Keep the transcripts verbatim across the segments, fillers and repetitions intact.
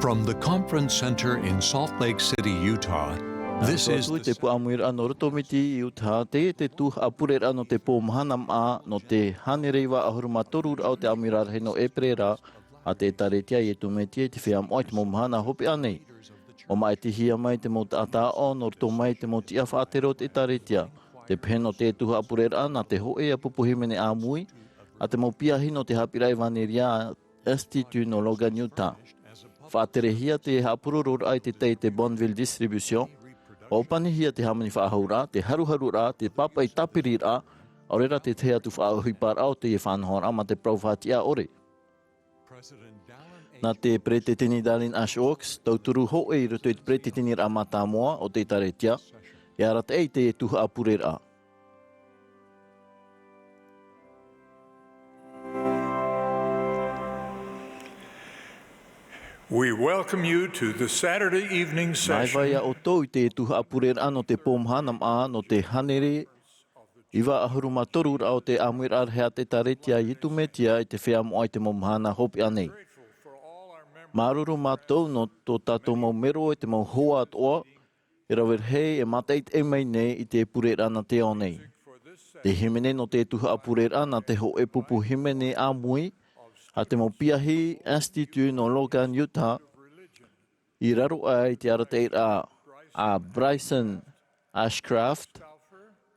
From the Conference Center in Salt Lake City, Utah, this is the Te pūʻamuiraʻa nō Rotomiti, Utah, teie te tuhaʻa pureraʻa nō te pō mahana maʻa, nō te hānere iva ʻahuru mā toru raʻa o te ʻāmuiraʻa rahi nō ʻEperēra, a te ʻĒtārētia a Iesu Mesia i te feiā moʻa i te mau mahana hopeʻa nei. ʻUa māʻitihia mai te mau taʻata aʻo nō roto mai i te mau tiʻa faʻatere o te ʻĒtārētia. Te pehe nō te tuhaʻa pureraʻa nā te hōʻē a pupu hīmene ʻāmui, a te mau piahi nō te haʻapiʻiraʻa ʻevanelia a Institut nō Logan, Utah. Faʻaterehia te haʻapurororaʻa i te tahi i te Bonneville Distribution. ʻUa ʻōpanihia te hāmani faʻahouraʻa, te haruharuraʻa, te pāpaʻi tāpiriraʻa, ʻaore rā te tahi atu faʻaʻohiparaʻa o teie faʻanahoraʻa mā te parau faʻatiʻa ʻore. Nā te Peretiteni Dallin H. Oaks, tauturu hōʻē i roto i te Peretiteniraʻa Mātāmua o te ʻĒtārētia, e arataʻi i te tuhaʻa pureraʻa. We welcome you to the Saturday evening session. Māuiui ā ʻoutou i te tuhaʻa pureraʻa nō te pō mahana maʻa nō te hānere iva ʻahuru mā toru raʻa o te ʻāmuiraʻa rahi a te ʻĒtārētia a Iesu Mesia i te feiā moʻa i te mau mahana hopeʻa nei. Māuruuru mātou nō tō tātou mau mero e te mau hoa atoʻa, e rave rahi e mātaʻitaʻi mai nei i te pureraʻa nā te ao nei. Te hīmene nō te tuhaʻa pureraʻa nā te hōʻē pupu hīmene ʻāmui, a te mau piahi Institut nō Logan, Utah, i raro aʻe i te arataʻiraʻa a Bryson Ashcraft,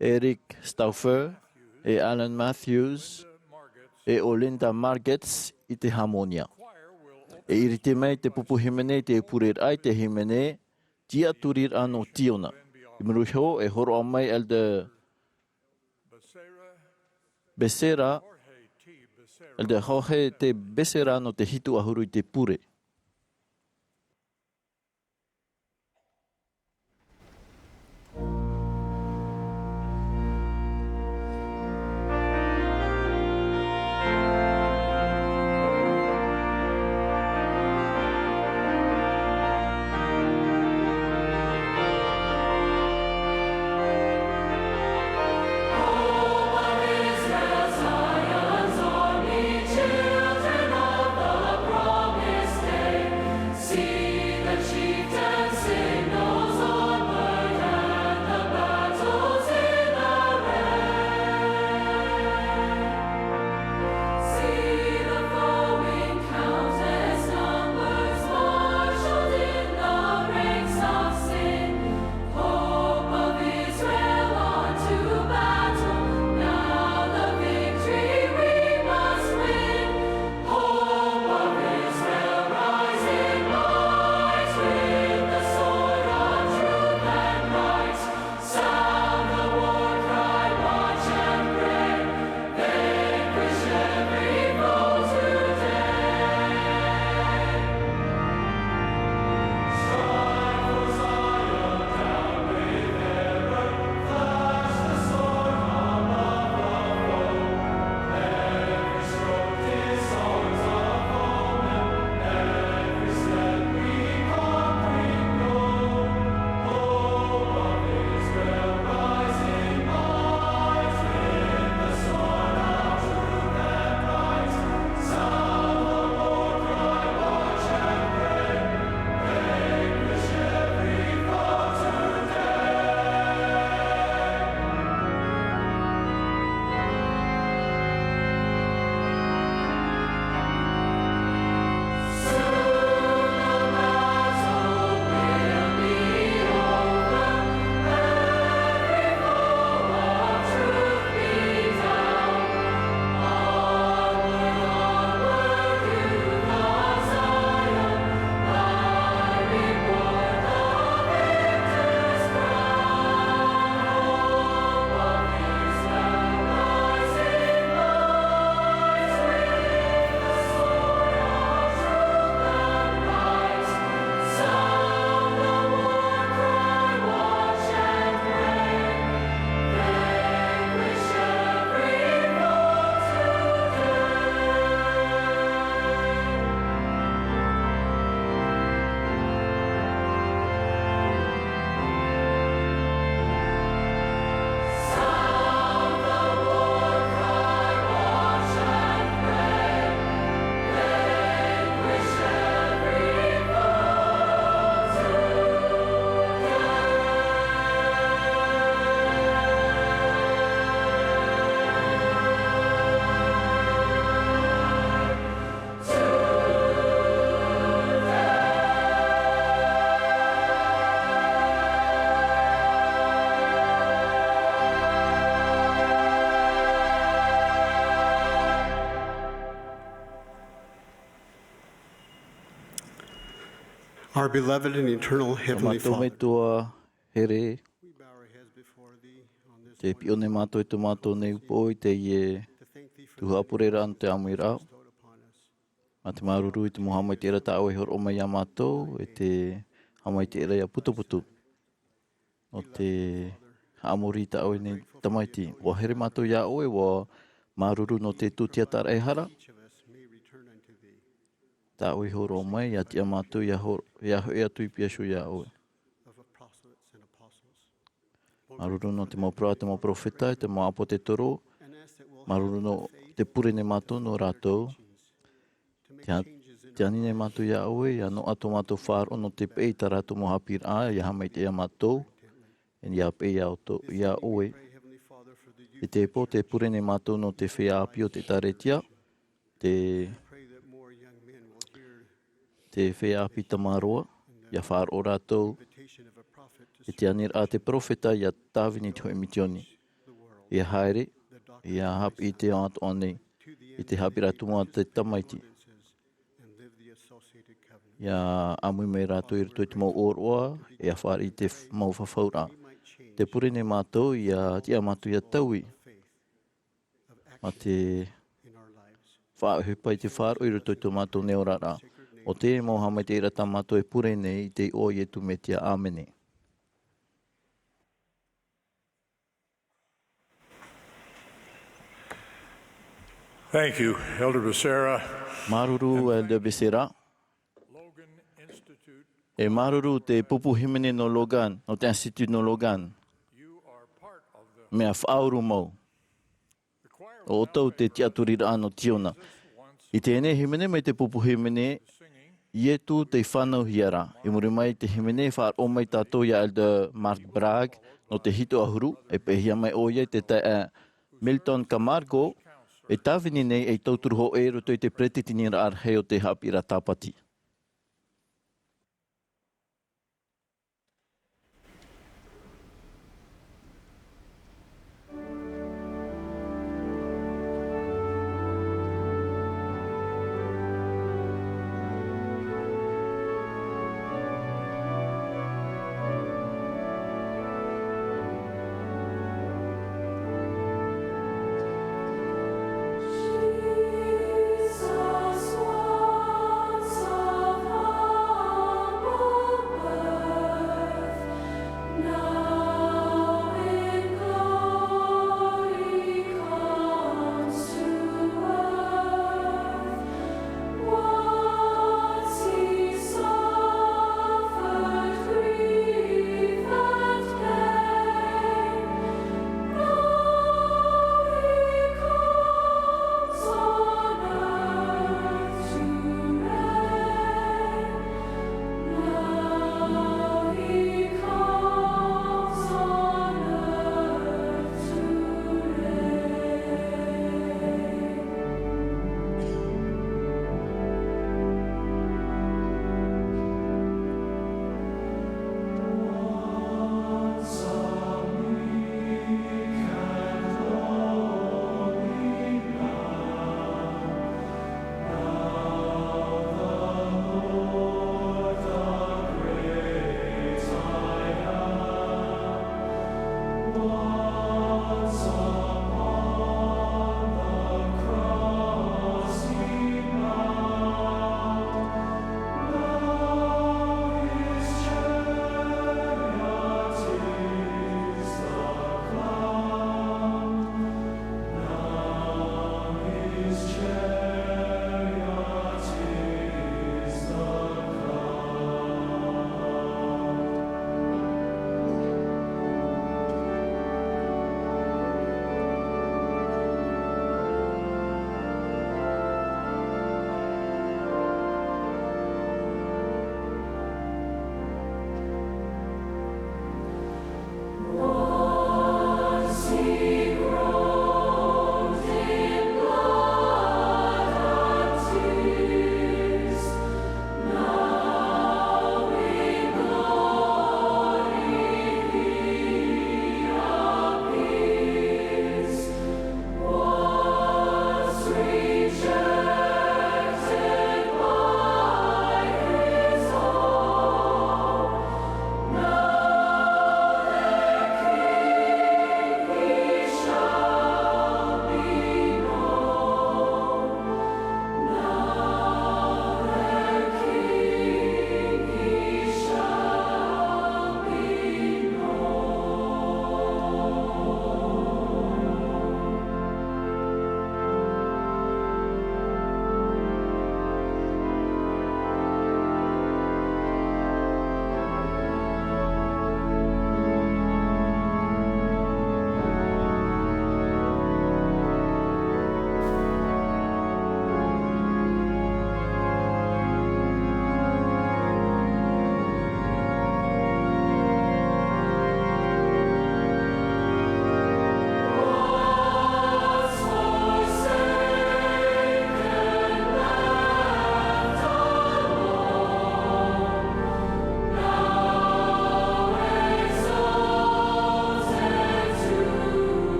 Eric Stauffer, e Alan Matthews, e ʻo Linda Margetts i te hāmōnia. E iriti mai te pupu hīmene i te pureraʻa i te hīmene Tiʻaturiraʻa nō Ziona. I muri iho e hōroʻa mai Elder Becerra, Elder Jorge T. Becerra nō te hitu ʻahuru i te pure. Our beloved and eternal Heavenly Father, metua here, te piʻo nei mātou i tō mātou nei upoʻo i teie tuhaʻa pureraʻa nō te ʻāmuiraʻa. Mā te māuruuru i te mau haʻamaitaʻiraʻa tā ʻoe i hōroʻa mai iā mātou, e te haʻamaitaʻiraʻa ia putuputu. Nō te haʻamori tā ʻoe nei tamaiti. ʻUa here mātou iā ʻoe, ʻua māuruuru nō te tūtia tāraʻehara. Tā ʻoe i hōroʻa mai, ʻia tiʻa mātou, ʻia hō-, ʻia hoʻi atu i piha iho iā ʻoe. Māuruuru nō te mau peropheta, te mau peropheta, te mau ʻāpōsetolo. Māuruuru nō te pure nei mātou nō rātou. Te a-, te ani nei mātou iā ʻoe, ʻia noaʻa tō mātou faʻaroʻo nō te peʻe i tā rātou mau haʻapiʻiraʻa, ʻia haʻamaitaʻi iā mātou, ʻia peʻe iā ʻoutou, iā ʻoe. I teie pō, tē pure nei mātou nō te feiā ʻāpī o te ʻĒtārētia, te, te feiā ʻāpī tamaroa, ʻia faʻaroʻo rātou i te aniraʻa a te peropheta ia Tāvini i te hōʻē misiōni. ʻIa haere, ʻia haʻapiʻi i te ao atoʻa nei, i te haʻapiʻiraʻa tumu a te tamaiti. ʻIa ʻāmui mai rātou i roto i te mau ʻōroʻa, ʻia fāriʻi i te f-, mau fafauraʻa. Tē pure nei mātou, ʻia tiʻa mātou ʻia taui. Mā te faʻaʻohipa i te faʻaroʻo i roto i tō mātou nei oraraʻa. ʻO te mau haʻamaitaʻiraʻa tā mātou e pure nei i te iʻoa o Iesu Mesia. ʻĀmene. Thank you, Elder Becerra. Māuruuru, Elder Becerra. E māuruuru te pupu hīmene nō Logan, nō te Institute nō Logan. Mea faʻauru mau. ʻO ʻoutou te tiʻaturiraʻa nō Ziona. I teie nei hīmene mai te pupu hīmene, Iesu tei fānauhia ra. I muri mai i te hīmene, faʻaroʻo mai tātou iā Elder Mark Bragg, nō te hitu ʻahuru, e peʻehia mai ʻoia e te taeaʻe Milton Camargo, e tāvini nei ei tauturu hōʻē i roto i te peretiteniraʻa rahi o te haʻapiʻiraʻa Tāpati.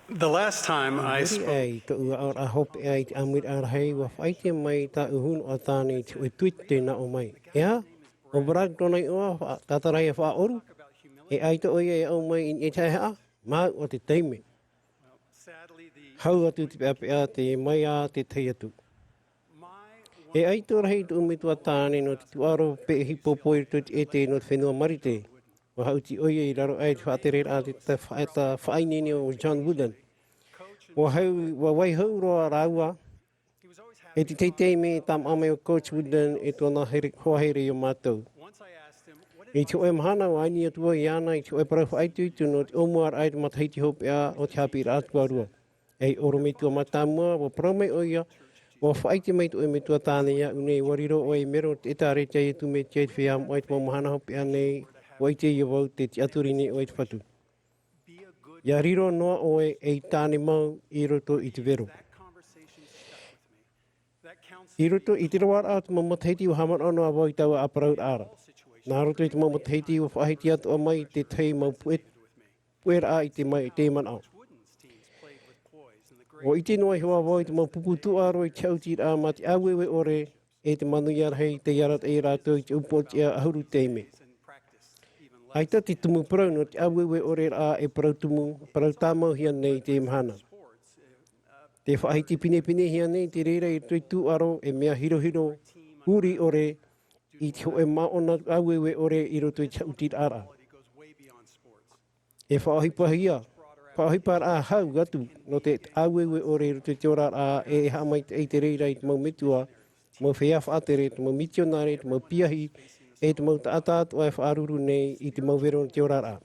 The last time I Muri spoke, ai tōʻu aʻoraʻa hopeʻa i te ʻāmuiraʻa rahi, ua faʻaʻite mai tāʻu huru ʻo tāne i te hōʻē tuitute nā ʻō mai. E aha? ʻO Bragg tōna iʻoa, fa-, tātara ia faʻaʻoru? E ʻaita ʻoia e ʻaʻau mai i niʻa i te haʻehaʻa? Māuʻa te taime. Hau atu te peʻapeʻa, tē mai ā te tahi atu. E ʻaito rahi tōʻu metua tāne nō te tūʻaro peʻahi pōpō i roto i te ʻētē nō te fenua Marite. Ua haʻuti ʻoia i raro aʻe i te faʻatereraʻa a te ta-, faʻaʻata faʻaineine ʻo John Wooden. Ua hau, ua vaihau roa rāua, e te teitei mea tāmāʻa mai ʻo Coach Wooden e tōna here, hoa here iō mātou. I te hōʻē mahana, ua ani atu vau iāna i te hōʻē parau faʻaitoito nō te ʻōmuaraʻa i te matahiti hopeʻa o te haʻapiʻiraʻa tuarua. Ei ʻorometua mātāmua, ua parau mai ʻoia, ua faʻaʻite mai tōʻu metua tāne iāʻu nei, ua riro ʻoe ei mero o te ʻĒtārētia a Iesu Mesia i te feiā moʻa i te mau mahana hopeʻa nei, ua ʻite ïa vau te tiʻaturi nei ʻoe i te Fatu. ʻIa riro noa ʻoe ei tāne mau i roto i te vero. I roto i te roaraʻa o te mau matahiti, ua haʻamanaʻo noa vau i taua ʻāparauraʻa ra. Nā roto i te mau matahiti, ua faʻahiti atoʻa mai te tahi mau puʻe-, puʻeraʻa i te mai, te manaʻo. Ua ʻite noa iho ā vau i te mau pupu tūʻaro i te haʻutiraʻa mā te ʻāueue ʻore e te manuia rahi tei arataʻi ia rātou i te upoʻotiʻa ʻahuru taime. ʻAita te tumu parau nō te ʻāueue ʻoreraʻa e parau tumu, parau tāmauhia nei i teie mahana. Tē faʻahiti pinepinehia nei te reira i roto i te tūʻaro e mea hirohiro huri ʻore i te hōʻē māʻona ʻāueue ʻore i roto i te haʻutiraʻa. E faʻaʻohipahia, faʻaʻohiparaʻa hau atu nō te ʻāueue ʻore i roto i te oraraʻa e haʻamaitaʻi te reira i te mau metua, mau feiā faʻatere, te mau mitionare, te mau piahi, e te mau taʻata atoʻa e faʻaruru nei i te mau vero o te oraraʻa.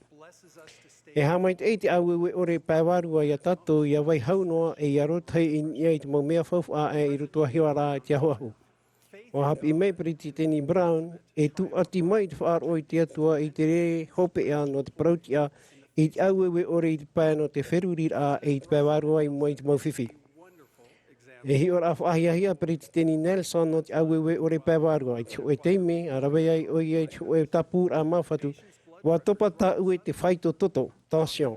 E haʻamaitaʻi te ʻāueue ʻore pae vārua ia tātou, ʻia vaihau noa e ʻia arotahi i niʻa i te mau mea faufaʻa aʻe i roto ahiahi ra i te ahoaho. ʻUa haʻapiʻi mai Peretiteni Brown, e tūʻati mai te faʻaroʻo i te Atua i te rē hopeʻa nō te parautiʻa i te ʻāueue ʻore i te pae nō te feruriraʻa e i te pae vārua i mua i te mau fifi. E hiʻoraʻa faʻahiahia a Peretiteni Nelson nō te ʻāueue ʻore pae vārua. I te hōʻē taime, ʻa rave ai ʻoia i te hōʻē tāpūraʻa māfatu, ʻua topa tāʻue te faito toto, tension.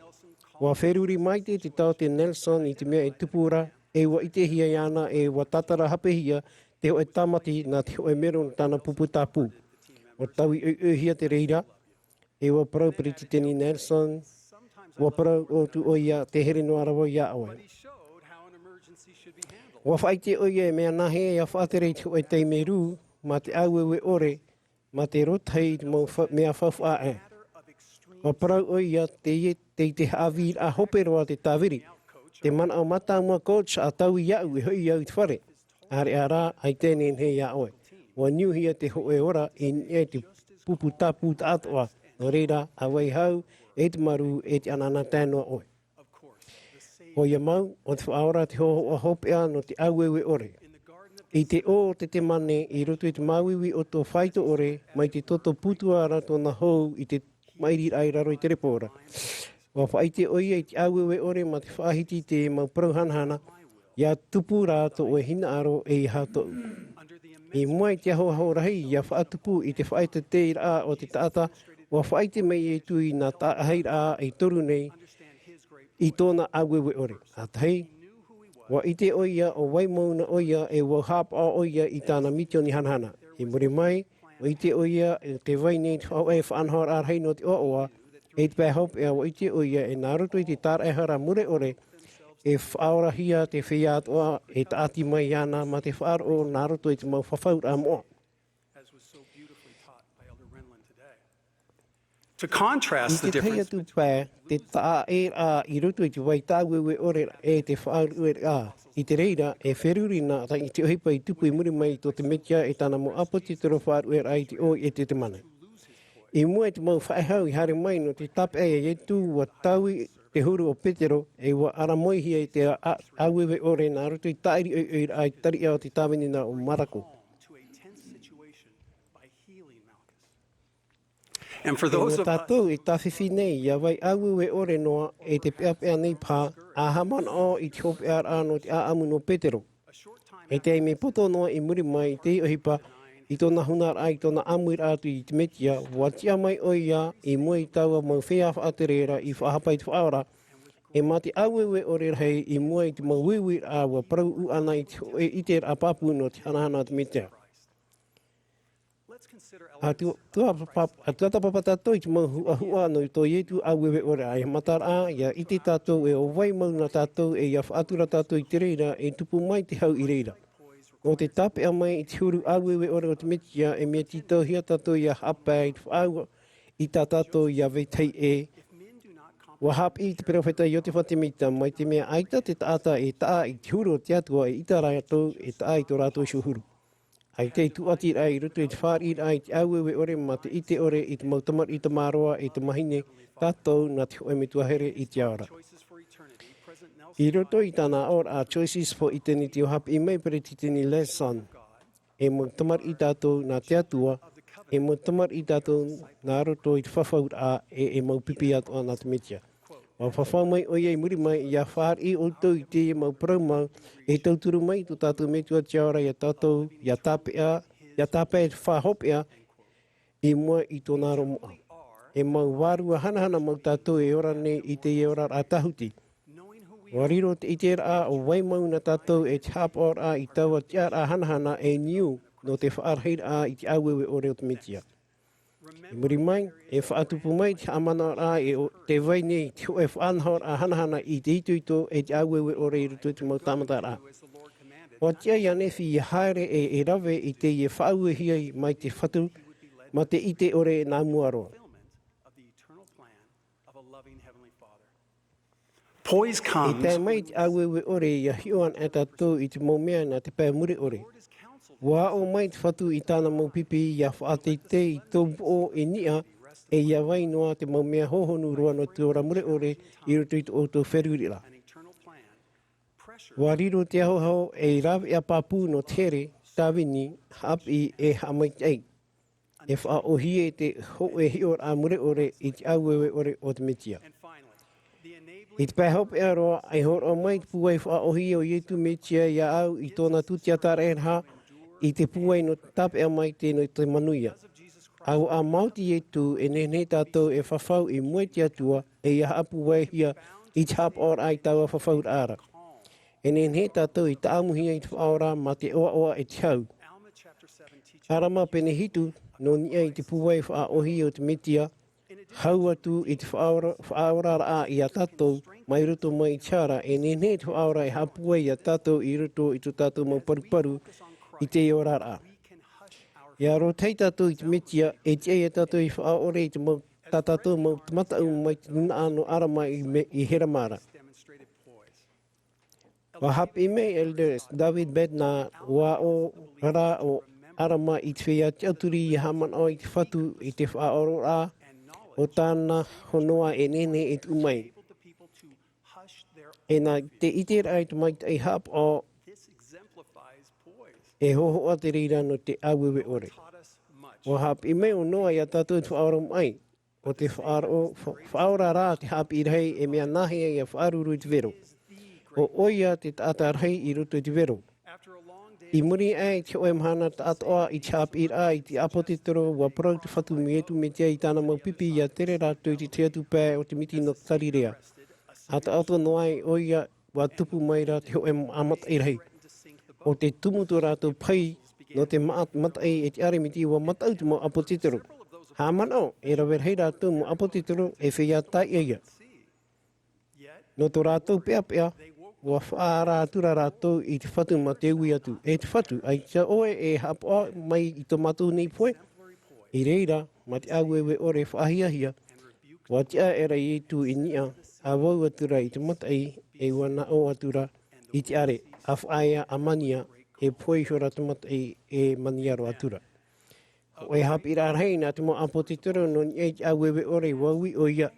ʻUa feruri maitaʻi te taote Nelson i te mea e tupu ra, e ʻua ʻitehia iāna, e ʻua tātara hapehia te hōʻē tāmati nā te hōʻē mero nō tāna pupu tāpū. ʻUa taui ʻoiʻoihia te reira, e ʻua parau Peretiteni Nelson, ʻua parau atu ʻoia, tē here noa ra vau iā ʻoe. ʻUa faʻaʻite ʻoia e mea nāhea ʻia faʻatere i te hōʻē taime rū, mā te ʻāueue ʻore, mā te arotahi i te mau fa-, mea faufaʻa aʻe. ʻUa parau ʻoia, tei, tei te haʻavīraʻa hope roa te tāviri. Te manaʻo mātāmua coach a taui iāʻu e hoʻi au i te fare. ʻĀreʻa rā, ʻaita e nehenehe iā ʻoe. ʻUa niuhia te hōʻē ora i niʻa i te pupu tāpū taʻatoʻa. Nō reira, ʻa vaihau, e te marū, e te anaanatae noa ʻoe. ʻOia mau, ʻo te Faʻaora te hōhoʻa hopeʻa nō te ʻāueue ʻore. I te ʻō o Tetemane, i roto i te māuiui ʻoto faito ʻore, mai te toto pūtuara tōna hou i te maʻiriraʻa i raro i te repo ra. ʻUa faʻaʻite ʻoia i te ʻāueue ʻore mā te faʻahiti i te mau parau hanahana, ʻia tupu rā tō ʻoe hinaʻaro e ʻeiaha tōʻu. I mua i te ahoaho rahi ʻia faʻatupu i te faʻaʻiteʻiteraʻa o te taʻata, ʻua faʻaʻite mai Iesu i nā taʻahiraʻa e toru nei i tōna ʻāueue ʻore. ʻA tahi, ʻua ʻite ʻoia ʻo vai mau na ʻoia e ʻua haʻapaʻo ʻoia i tāna misioni hanahana. I muri mai, ʻua ʻite ʻoia e te vai nei te faʻahoʻi faʻanahoraʻa rahi nō te ʻoaʻoa, e te pae hopeʻa ʻua ʻite ʻoia e nā roto i te tāraʻehara mure ʻore, e faʻaorahia te feiā atoʻa e tāʻati mai iāna mā te faʻaroʻo nā roto i te mau fafauraʻa moʻa. To contrast the difference. I te tahi atu pae, te taʻaʻēraʻa i roto i te vai tāueue ʻore e te faʻaruʻeraʻa. I te reira, e feruri nā, i te ʻohipa i tupu i muri mai tō te Mesia e tāna mau ʻāpōsetolo faʻaruʻeraʻa i te ʻō i Tetemane. I mua i te mau faʻehau i haere mai nō te tāpeʻa iā Iesu, ʻua taui te huru o Petero, e ʻua ʻaramoihia i te ʻā-, ʻāueue ʻore nā roto i te tāʻiri ʻoiʻoiraʻa i te tariʻa o te tāvini nā ʻo Marako. And for those of us, e tātou e tāfifi nei, ʻia vai ʻāueue ʻore noa e te peʻapeʻa nei paha, ʻa haʻamanaʻo i te hopeʻaraʻa nō te ʻāʻamu nō Petero. E taime poto noa i muri mai i te ʻohipa, i tōna hunaraʻa, i tōna ʻāmuiraʻa atu i te Mesia, ʻua tiʻa mai ʻoia i mua i taua mau feiā faʻatere ra i faʻahapa i te Faʻaora, E mā te ʻāueue ʻore rahi i mua i te mau uiuiraʻa ua parau ʻana i te hōʻē ʻiteraʻa pāpū nō te hanahana o te Mesia. A tua, tua, pa-, a tua tapapa tātou i te mau huʻahuʻa nō tō Ietu ʻāueue ʻore, ʻa e mataraʻa, ʻia ʻite tātou e ʻo vai mau nā tātou e ʻia faʻatura tātou i te reira e tupu mai te hau i reira. Nō te tāpeʻa mai i te huru ʻāueue ʻore o te Mesia, e mea tītauhia tātou ʻia haʻapae i te faʻaau i tā tātou ʻia vetahi ʻē. Ua haʻapiʻi te peropheta Iosepha Semita, mai te mea ʻaita te taʻata e taʻa i te huru o te Atua, e ʻita rātou e taʻa i tō rātou iho huru. ʻAita e tūʻatiraʻa i roto i te fāriʻiraʻa i te ʻāueue ʻore mā te ʻite ʻore i te mau tamariʻi tamaroa e tamāhine tātou nā te hōʻē Metua here i te ao ra. I roto i tāna aʻoraʻa Choices for Eternity, ua haʻapiʻi mai Peresideni Nelson, e mau tamariʻi tātou nā te Atua, e mau tamariʻi tātou nā roto i te fafauraʻa, e, e mau pipi atoʻa nā te Mesia. Ua fafau mai ʻoia i muri mai, ʻia fāriʻi ʻoutou i teie mau parau mau, e tauturu mai tō tātou Metua te ao ra iā tātou, ʻia tāpeʻa, ʻia tāpeʻa e te faʻahopeʻa i mua i tōna aro moʻa. E mau vārua hanahana mau tātou e ora nei i teie oraraʻa tāhuti. Ua riro te ʻiteraʻa ʻo vai mau nā tātou e te haʻapaʻoraʻa i taua tiʻaraʻa hanahana e niu nō te faʻarahiraʻa i te ʻāueue ʻore o te Mesia. I muri mai, e faʻatupu mai te haʻamanaʻoraʻa e ʻo tē vai nei te hōʻē faʻanahoraʻa hanahana i te itoito e te ʻāueue ʻore i roto i te mau tāmataraʻa. Ua tiʻa iā Nephi ʻia haere e, e rave i teie faʻauehia mai te Fatu, mā te ʻite ʻore nā mua roa. Poise E comes tae mai te ʻāueue ʻore ʻia hiʻo ana e tātou i te mau mea nā te pae mure ʻore. Ua aʻo mai te Fatu i tāna mau pipi ʻia faʻateitei i tō upoʻo i niʻa, e ʻia vai noa te mau mea hōhonu roa nō te ora mure ʻore i roto i tō ʻoutou feruriraʻa. Ua riro te ahoaho e rāveʻa pāpū nō te here, tāvini, haʻapiʻi, e haʻamaitaʻi. E faʻaʻōhie te hōʻē hiʻoraʻa mure ʻore i te ʻāueue ʻore o te Mesia. I te pae hopeʻa roa, e hōroʻa mai te pūai faʻaʻōhie o Ietu Mesia iā ʻau i tōna tūtiaraʻa rahi, i te pūai nō te tāpeʻa maitaʻi nō te manuia. ʻAuaʻa maoti Ietu, e nehenehe tātou e fafau i mua i te Atua, e ʻia haʻapūaihia i te haʻapaʻoraʻa i taua fafauraʻa ra. E nehenehe tātou e tāʻamuhia i te Faʻaora mā te ʻoaʻoa e te hau. ʻĀrama pene hitu, nō niʻa i te pūai faʻaʻōhie o te Mesia, hau atu i te faʻaora, faʻaoraraʻa iā tātou, mai roto mai i te hara, e nehenehe te Faʻaora e haʻapūai iā tātou i roto i tō tātou mau paruparu i te oraraʻa. ʻIa rōtahi tātou i te Mesia, e tiʻa iā tātou i faʻaʻore i te mau, tā tātou mau mataʻu mai te nūnaʻa nō ʻĀrama i me-, i Hērama ra. Ua haʻapiʻi mai Elder David Bednar, ua aʻo rā ʻo ʻĀrama i te feiā tiʻaturi ʻia haʻamanaʻo i te Fatu i te faʻaororaʻa o tāna honoa e nehenehe e tuʻu mai. E nā te ʻiteraʻa i te maitaʻi haʻapaʻo, e hōhoʻa te reira nō te ʻāueue ʻore. Ua haʻapiʻi mai ʻo Noa iā tātou te faʻaoromaʻi. ʻO te faʻaro-, fa-, faʻaoraraʻa te haʻapiʻi rahi, e mea nāhea ʻia faʻaruru i te vero. ʻO ʻoia te taʻata rahi i roto i te vero. I muri aʻe i te hōʻē mahana taʻatoʻa i te haʻapiʻiraʻa i te ʻāpōsetolo, ua parau te Fatu mai Ietu Mesia i tāna mau pipi ʻia tere rātou i te tahi atu pae o te miti nō Karirea. ʻA taʻoto noa ai ʻoia, ua tupu mai ra te hōʻē māʻa mataʻi rahi. ʻO te tumu tō rātou pahi nō te māʻa mataʻi e te ʻārimiti, ua mataʻu te mau ʻāpōsetolo. Haʻamanaʻo, e rave rahi rātou mau ʻāpōsetolo, e feiā taiʻa ïa. Nō tō rātou peʻapeʻa, ua faʻaara atura rātou i te Fatu mā te ui atu, E te Fatu, ʻaita ʻoe e haʻapaʻo mai i tō mātou nei pohe? I reira, mā te ʻāueue ʻore faʻahiahia, ua tiʻa aʻera Ietu i niʻa, ʻa vau atura i te mataʻi, e ua nā ʻō atura i te ʻare, ʻa faʻaea, ʻa mania, e pohe ihora te mataʻi, e mania roa atura. Hōʻē haʻapiʻiraʻa rahi nā te mau ʻāpōsetolo nō niʻa i te ʻāueue ʻore, ua ui ʻoia,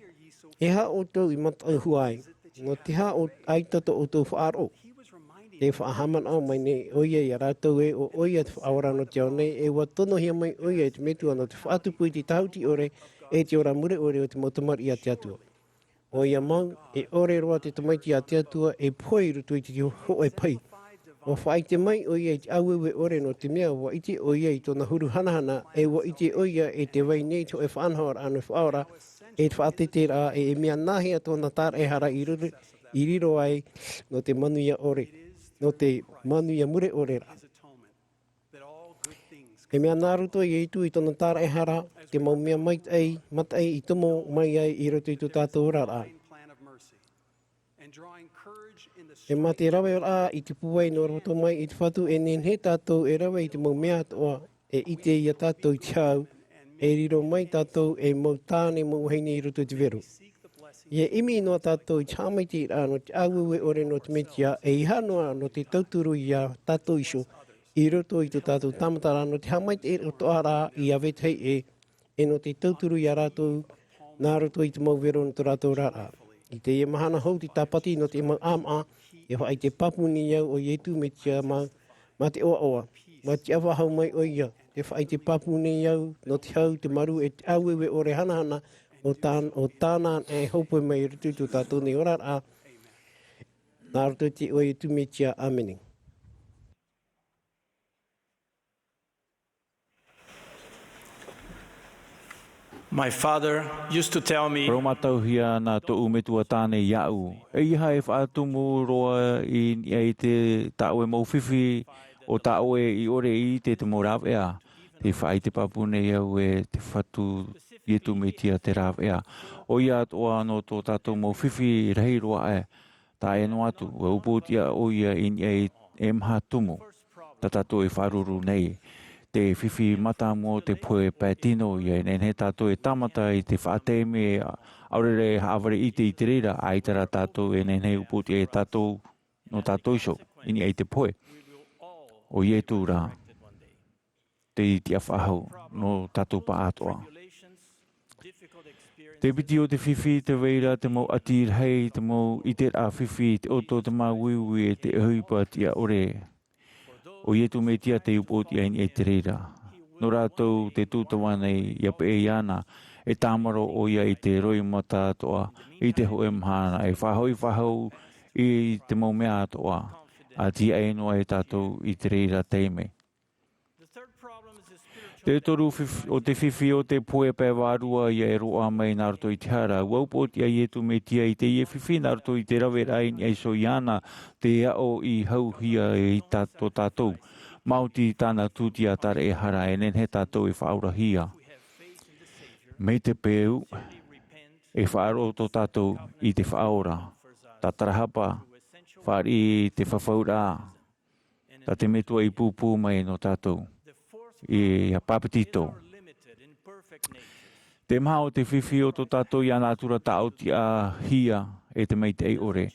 E aha ʻoutou i mataʻu hua ai? Nō te aha ʻo-, ʻaita tō ʻoutou faʻaroʻo? Tē faʻahaʻamanaʻo mai nei ʻoia iā rātou ē, ʻo ʻoia te Faʻaora nō te ao nei, e ua tonohia mai ʻoia e te Metua nō te faʻatupu i te tāhuti ʻore, e te ora mure ʻore o te mau tamariʻi a te Atua. ʻOia mau, e ʻore roa te tamaiti a te Atua e pohe i roto i te hōʻē pahi. ʻUa faʻaʻite mai ʻoia i te ʻāueue ʻore nō te mea ʻua ʻite ʻoia i tōna huru hanahana, e ʻua ʻite ʻoia e tē vai nei te hōʻē faʻanahoraʻa nō te Faʻaora, e te faʻateteraʻa, e, e mea nāhea tōna tāraʻehara i riro, i riro ai nō te manuia ʻore, nō te manuia mure ʻore ra. E mea nā roto ia Iesu i tōna tāraʻehara, te mau mea maitaʻi, mataʻi i tomo mai ai i roto i tō tātou oraraʻa. E mā te raveraʻa i te pūai nō roto mai i te Fatu, e nehenehe tātou e rave i te mau mea atoʻa, e ʻite ia tātou i te hau, e riro mai tātou ei mau tāne, mau vahine i roto i te vero. ʻIa ʻimi noa tātou i te haʻamaitaʻiraʻa nō te ʻāueue ʻore nō te Mesia, e ʻeiaha noa nō te tauturu ia tātou iho, i roto i tō tātou tāmataraʻa nō te haʻamaitaʻiraʻa atoʻa ra ia vetahi ʻē, e nō te tauturu ia rātou, nā roto i te mau vero nō tō rātou oraraʻa. I teie mahana hou te tāpati nō te mau ʻāmaʻa, e faʻaʻite pāpū nei au ʻo Iesu Mesia mā, mā te ʻoaʻoa, mā te ʻāfaʻahou mai ʻoia, e faʻaʻite pāpū nei au nō te hau, te marū, e te ʻāueue ʻore hanahana o tān-, o tāna e hōpoi mai i roto i tō tātou nei oraraʻa, nā roto i te iʻoa o Iesu Mesia, ʻāmene. My father used to tell me, Faʻaromatauhia nā tōʻu metua tāne iāʻu, ʻeiaha e faʻatumu roa i niʻa i te, tā ʻoe mau fifi, ʻo tā ʻoe i ʻore i ʻite te mau rāveʻa. Tē faʻaʻite pāpū nei au e te Fatu Iesu Mesia te rāveʻa. ʻOia atoʻa nō tō tātou mau fifi rahi roa aʻe. Tae noa atu, ʻua upoʻotiʻa ʻoia i niʻa i e maha tumu tā tātou e faʻaruru nei. Te fifi mātāmua o te pohe pae tino, ʻia nehenehe tātou e tāmata i te faʻataime, ʻaore rā e haʻavare ʻite i te reira, ʻaita rā tātou e nehenehe e upoʻotiʻa ia tātou, nō tātou iho, i niʻa i te pohe. ʻO Iesu rā, te tiʻafaʻahou nō tātou pāʻātoʻa. Te piti o te fifi, tē vai ra te mau ʻati rahi, te mau ʻiteraʻa fifi, te ʻoto, te māuiui, e te ʻohipa tiʻa ʻore. ʻO Iesu Mesia tei upoʻotiʻa i niʻa i te reira. Nō rātou tē tūtava nei, ʻia peʻe iāna, e tāmaro ʻoia i te roimata atoʻa, i te hōʻē mahana, e faʻahoʻi faʻahou i te mau mea atoʻa, ʻa tiaʻi noa e tātou i te reira taime. Te toru fif-, o te fifi o te pohe pae vārua ʻia e roaʻa mai nā roto i te hara. ʻUa upoʻotiʻa Iesu Mesia i teie fifi nā roto i te raveraʻa i niʻa iho iāna, te aʻo i hauhia i tā-, tō tātou. Maoti tāna tūtia tāraʻehara, e nehenehe tātou e faʻaorahia. Mai te peu, e faʻaroʻo tō tātou i te Faʻaora, tātarahapa, fāriʻi i te fafauraʻa, tā te Metua i pūpū mai nō tātou, ʻia pāpetito. Te maha o te fifi o tō tātou ia natura tāʻotiʻahia e te maitaʻi ʻore.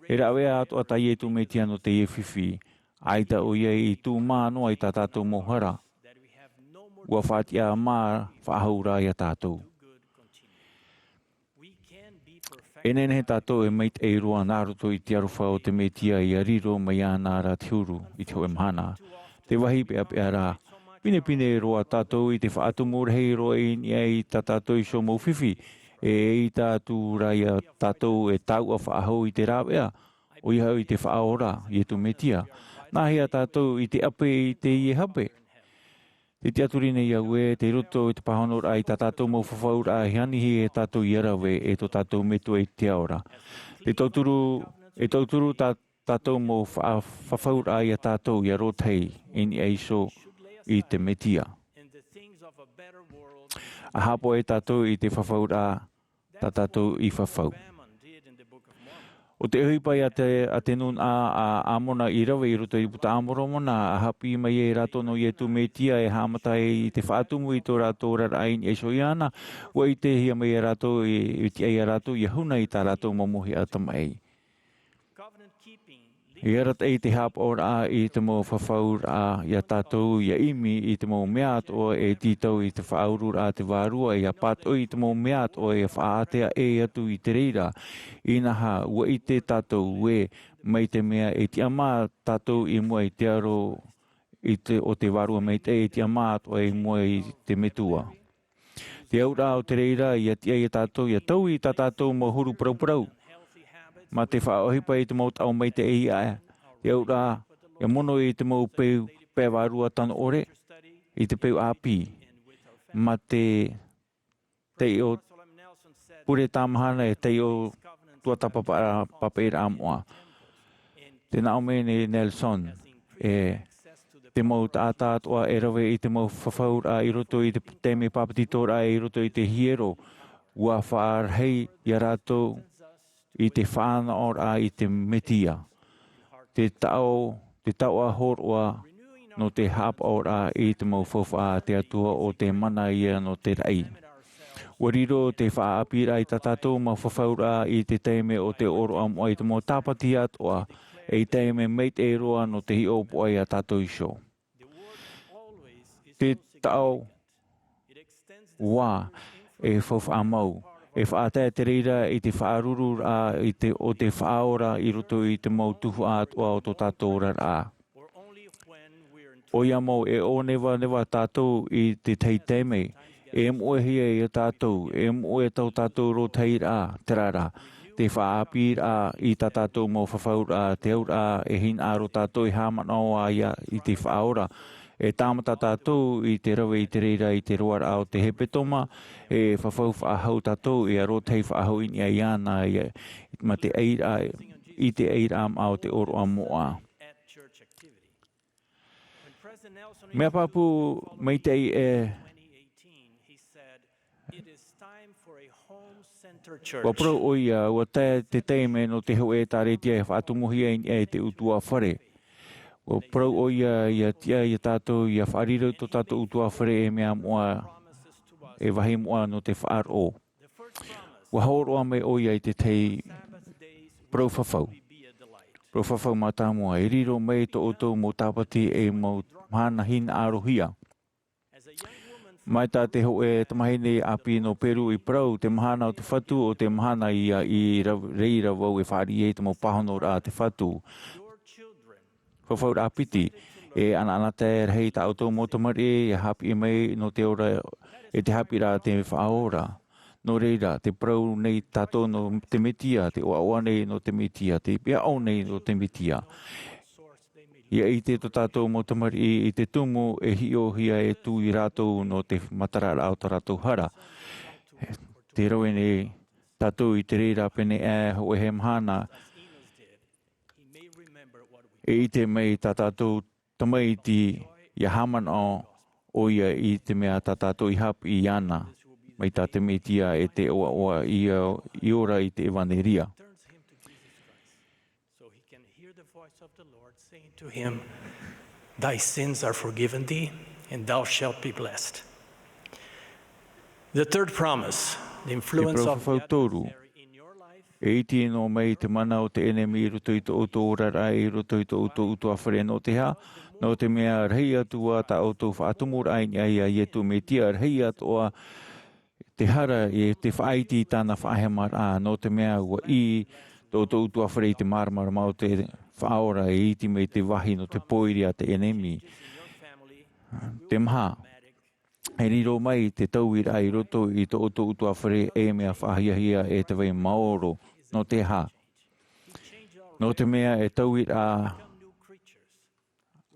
E rāveʻa atoʻa tā Iesu Mesia nō teie fifi, ʻaita ʻoia i tūmā noa i tā tātou mau hara. ʻUa faʻatiʻa mā faʻahou rā ia tātou. E nehenehe tātou e maitaʻi roa nā roto i te aroha o te Mesia ʻia riro mai iāna ra te huru i te hōʻē mahana. Te vāhi peʻapeʻa rā, pinepine roa tātou i te faʻatumu rahi roa i niʻa i tā tātou iho mau fifi, e ʻaita atu rā ia tātou e taua faʻahou i te rāveʻa, ʻoia hoʻi te Faʻaora, Iesu Mesia. Nāhea tātou i te ʻape i teie hape? Te tiʻaturi nei au ē, tei roto i te pāhonoraʻa i tā tātou mau fafauraʻa e anihi e tātou ʻia rave e tō tātou Metua i te ao ra. Te tauturu, e tauturu tā tātou mau fa-, fafauraʻa ia tātou ʻia rōtahi i niʻa iho i te Mesia. ʻA haʻapaʻo tātou i te fafauraʻa tā tātou i fafau. ʻO te ʻohipa ia te, a te nūnaʻa a Amona i rave i roto i te Buka a Moromona, ʻa haʻapiʻi mai ai rātou nō Iesu Mesia e haʻamata ai i te faʻatumu i tō rātou oraraʻa i niʻa iho iāna, ʻua ʻitehia mai ia rātou, e, e tiʻa ia rātou ʻia huna i tā rātou mau mōhiʻa tamaʻi. E arataʻi te haʻapaʻoraʻa i te mau fafauraʻa ia tātou, ʻia ʻimi i te mau mea atoʻa e tītau i te faʻaururaʻa a te Vārua, ʻia pātoʻi i te mau mea atoʻa e faʻaātea ʻē atu i te reira. Inaha, ʻua ʻite tātou ē, mai te mea e tiʻamā tātou i mua i te aro i te, o te Vārua Maitaʻi, e tiʻamā atoʻa i mua i te Metua. Te auraʻa o te reira, ʻia tiʻa ia tātou, ʻia taui i tā tātou mau huru parauparau. Mā te faʻaʻohipa i te mau taʻo maitaʻi aʻe. Te auraʻa, ʻia mono i te mau peu, pae vārua tano ʻore, i te peu ʻāpī. Mā te, te o, pure tāmahana e taiʻo tuatāpapa papaʻiraʻa moʻa. Te nāʻō mai nei Nelson, e te mau taʻata atoʻa e rave i te mau fafauraʻa i roto i te taime pāpetitoraʻa i roto i te hiero, ua faʻarahi ia rātou i te faʻanahoraʻa i te Mesia. Te taʻo, te taoʻa hōroʻa nō te haʻapaʻoraʻa i te mau faufaʻa a te Atua o te mana ia nō te raʻi. Ua riro te faʻaʻāpīraʻa i tā tātou mau fafauraʻa i te taime o te ʻōroʻa moʻa i te mau tāpati atoʻa, ei taime maitaʻi roa nō te hiʻopoʻa ia tātou iho. Te taoʻa e faufaʻa mau, e faʻatae te reira i te faʻarururaʻa i te, o te Faʻaora i roto i te mau tuhaʻa atoʻa o tō tātou oraraʻa. ʻOia mau, e ʻōnevaneva tātou i te tahi taime, e moʻehia ia tātou, e moʻe tō tātou rōtahiraʻa, terā rā, te faʻaʻāpīraʻa i tā tātou mau fafauraʻa, te auraʻa e hinaʻaro tātou e haʻamanaʻo ai i te Faʻaora, e tāmata tātou i te rave i te reira i te roaraʻa o te hepetoma, e fafau faʻahou tātou, e aro tahi faʻahou i niʻa iāna, ia, mā te ʻairaʻa, i te ʻairaʻa maʻa o te ʻōroʻa moʻa. Mea pāpū maitaʻi e Ua parau ʻoia, ua tae te taime nō te hōʻē ʻēkālesia e faʻatumuhia i niʻa i te ʻutuāfare. Ua parau ʻoia, ia tiʻa ia tātou, ia faʻariro tō tātou ʻutuāfare e mea moʻa, e vāhi moʻa nō te faʻaroʻo. Ua hōroʻa mai ʻoia i te tahi parau fafau. Parau fafau mātāmua, e riro mai tō ʻoutou mau tāpati e mau mahana hinaʻarohia. Mai tā te hōʻē tamahine ʻāpī nō Peru i parau, te mahana o te Fatu, ʻo te mahana ia i ra-, reira vau e fāriʻi ai te mau pāhonoraʻa a te Fatu. Fafauraʻa piti, e ʻanaʻanatae rahi tā ʻoutou mau tamariʻi, e haʻapiʻi mai nō te ora, e te haʻapiʻiraʻa a te Faʻaora. Nō reira, tē parau nei tātou nō te Mesia, tē ʻoaʻoa nei nō te Mesia, tē hiʻo nei nō te Mesia. Ia ʻite tō tātou mau tamariʻi i te tumu e hiʻohia atu ia rātou nō te matararaʻa o tō rātou hara. Tē rave nei tātou i te reira pēneiaʻe, hōʻē mahana, e ʻite mai tā tātou tamaiti ia haʻamanaʻo ʻoia i te mea tā tātou i haʻapiʻi iāna, mai tā te Mesia e tē ʻoaʻoa ia i ora i te ʻevanelia. So he can hear the voice of the Lord saying to him, "Thy sins are forgiven thee, and thou shalt be blessed." The third promise, the influence of the adversary in your life. E iti noa mai te mana o te ʻenemi i roto i tō ʻoutou oraraʻa, i roto i tō ʻoutou ʻutuāfare. Nō te aha? Nō te mea rahi atu ā tā ʻoutou faʻatumuraʻa i niʻa ia Iesu Mesia, rahi atu ā te hara e te faʻaiti i tāna faʻahemaraʻa, nō te mea ua ʻī tō ʻoutou ʻutuāfare i te māramarama o te Faʻaora, e iti mai te vāhi nō te pōiri a te ʻenemi. Te maha, e riro mai te tauiraʻa i roto i tō ʻoutou ʻutuāfare ei mea faʻahiahia e te vai maoro. Nō te aha? Nō te mea e tauiraʻa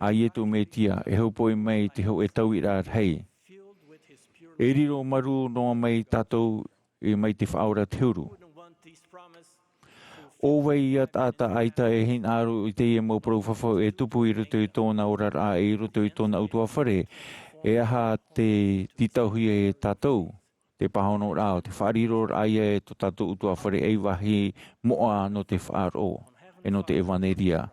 a Iesu Mesia, e hōpoi mai te hōʻē tauiraʻa rahi. E riro marū noa mai tātou i, mai te Faʻaora te huru. ʻO vai ia taʻata ʻaita e hinaʻaro i teie mau parau fafau e tupu i roto i tōna oraraʻa, i roto i tōna ʻutuāfare? E aha te tītauhia e tātou? Te pāhonoraʻa, te faʻariroraʻa ia e tō tātou ʻutuāfare ei vāhi moʻa nō te faʻaroʻo, e nō te ʻevanelia.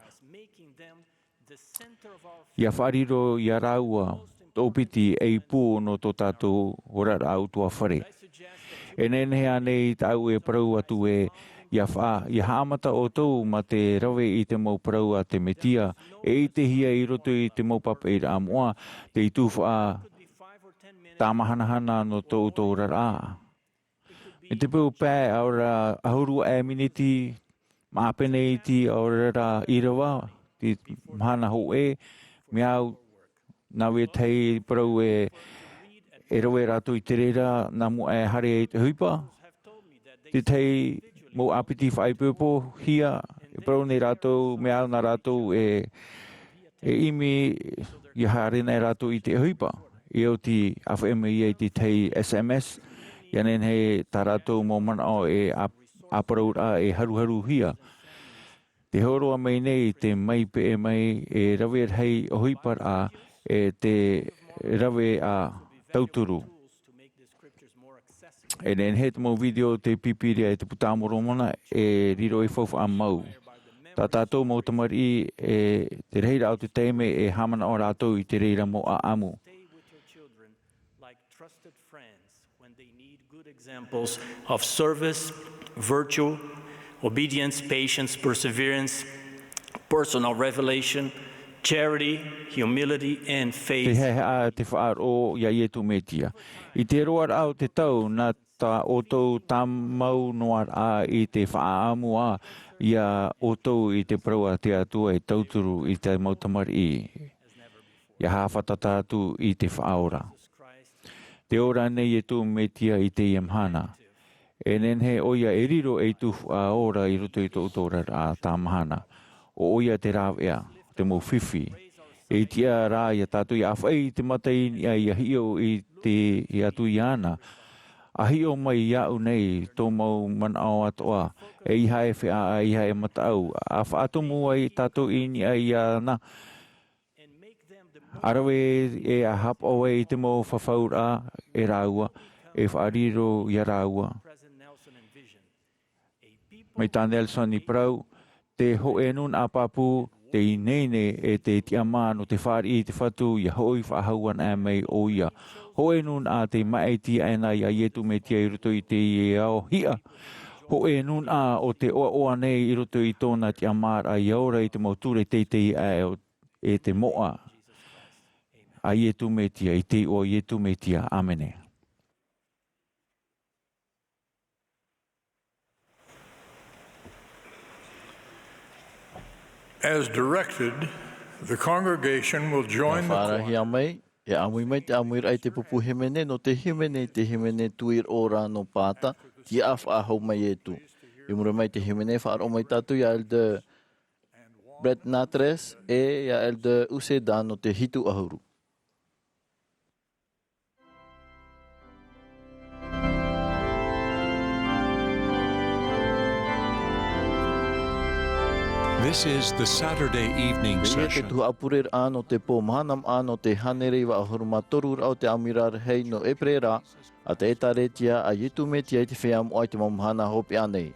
Ia faʻariro ia rāua, tōpiti ei pū nō tō tātou oraraʻa ʻutuāfare. E nehenehe ānei tāʻu e parau atu ē, ia fa-, ia haʻamata ʻoutou mā te rave i te mau parau a te Mesia, e ʻitehia i roto i te mau papaʻiraʻa moʻa, tei tufaʻa tāmahanahana nō tō ʻoutou oraraʻa. I te peu pae, ʻaore rā ʻahuru aʻe miniti, maʻa pēneiaʻe, ʻaore rā ʻīrava, te mahana hōʻē, mea au, nā vetahi parau ē, e rave rātou i te reira, nā mua e haere ai te ʻohipa. Te tahi mau ʻāpiti faʻaipoipohia, e parau nei rātou, mea au nā rātou e, e ʻimi, ia haere nei rātou i te ʻohipa. E oti, ʻāfaʻi mai ia i te tahi S M S, ʻIa nehenehe tā rātou mau manaʻo e ʻā-, ʻāparauraʻa e haruharuhia. Tē hōroʻa mai nei te mea peʻe mai e rave rahi ʻohiparaʻa e te rave ā tauturu. E nehenehe te mau video o te Pīpīria e te Puta a Moromona e riro ei faufaʻa mau. Tā tātou mau tamariʻi e te rahiraʻa o te taime e haʻamanaʻo rātou i te reira mau ʻāʻamu. Like trusted friends when they need good examples of service, virtue, obedience, patience, perseverance, personal revelation, charity, humility, and faith. Te haʻehaʻa te faʻaroʻo iā Iesu Mesia. I te roaraʻa o te tau, nā tā ʻoutou tāmau noa rā i te faʻaʻamu ā iā ʻoutou i te parau a te Atua e tauturu i te mau tamariʻi. ʻIa haʻafātata atu i te Faʻaora. Tē ora nei Iesu Mesia i teie mahana. E nehenehe ʻoia e riro ei tuhaʻa ora i roto i tō ʻoutou oraraʻa tāmahana. ʻO ʻoia te rāveʻa, te mau fifi. E tiʻa rā iā tātou ʻia ʻāfaʻi i te mata i niʻa ʻia hiʻo i te, ʻia atu iāna. ʻA hiʻo mai iāʻu nei tō mau manaʻo atoʻa, ʻeiaha e feʻaʻa, ʻeiaha e mataʻu. ʻA faʻatumu ai tātou i niʻa iāna. ʻA rave e ʻa haʻapaʻo ai i te mau fafauraʻa e rāua, e faʻariro iā rāua. Mai tā Nelson i parau, te hōʻē nūnaʻa pāpū, te ineine e te tiʻamā nō te fāriʻi i te Fatu, ʻia hoʻi faʻahou ana mai ʻoia. Hōʻē nūnaʻa te māʻiti aʻena iā Iesu Mesia i roto i teie ao hiʻa. Hōʻē nūnaʻa o te ʻoaʻoa nei i roto i tōna tiʻamāraʻa ʻia ora i te mau ture teitei aʻe o e te moʻa a Iesu Mesia, i te iʻoa o Iesu Mesia. ʻĀmene. As directed, the congregation will join the choir. Faʻaarahia mai, e ʻāmui mai te ʻāmuiraʻa i te pupu hīmene, nō te hīmene, te hīmene tuiroʻo ra nō Pāta, Tiʻa Faʻahou mai Iesu. I muri mai te hīmene, faʻaroʻo mai tātou iā Elder Brett Natres e iā Elder Ueda nō te hitu ʻahuru. This is the Saturday evening session. Teie te tuhaʻa pureraʻa nō te pō mahana maʻa nō te hānere iva ʻahuru mā toru raʻa o te ʻāmuiraʻa rahi nō ʻēperēra, a te ʻĒtārētia a Iesu Mesia i te Feiā Moʻa i te mau mahana hopeʻa nei.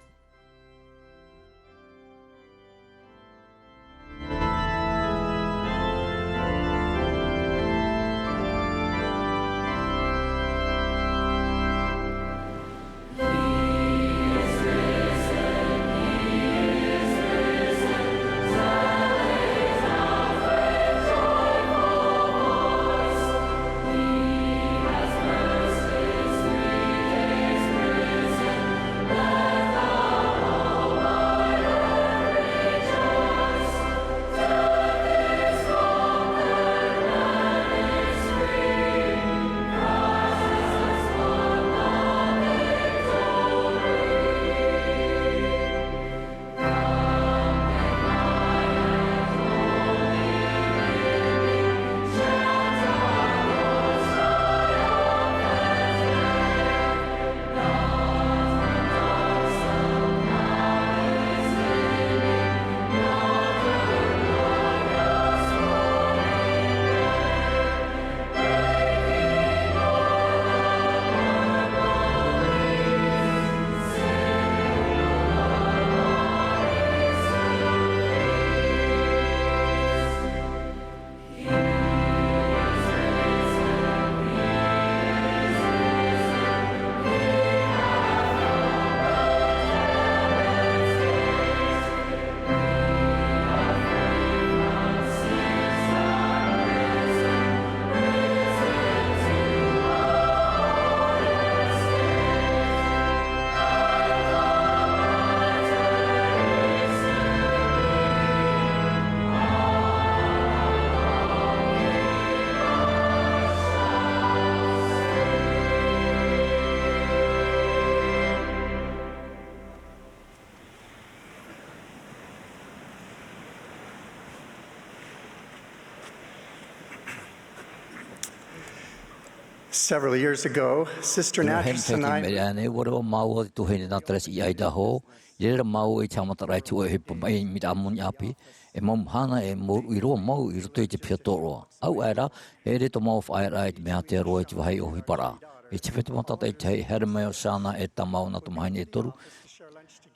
Several years ago, Sister Nā Natras and I. Mea nei, ʻua reva māua te tuahine Natras i Idaho, i reira māua i te haʻamataraʻa i te hōʻē ʻohipa maʻi i Miramoni ʻāpī, e mau mahana e mōruʻi roa māua i roto i te piha tōroʻa. ʻAuaʻe rā, e ʻere tō māua faʻaearaʻa i te mea ātea roa i te vāhi ʻohiparaʻa. I te hepetoma tātaʻitahi, haere mai ʻo Shana e tāmau nā tamahine e toru,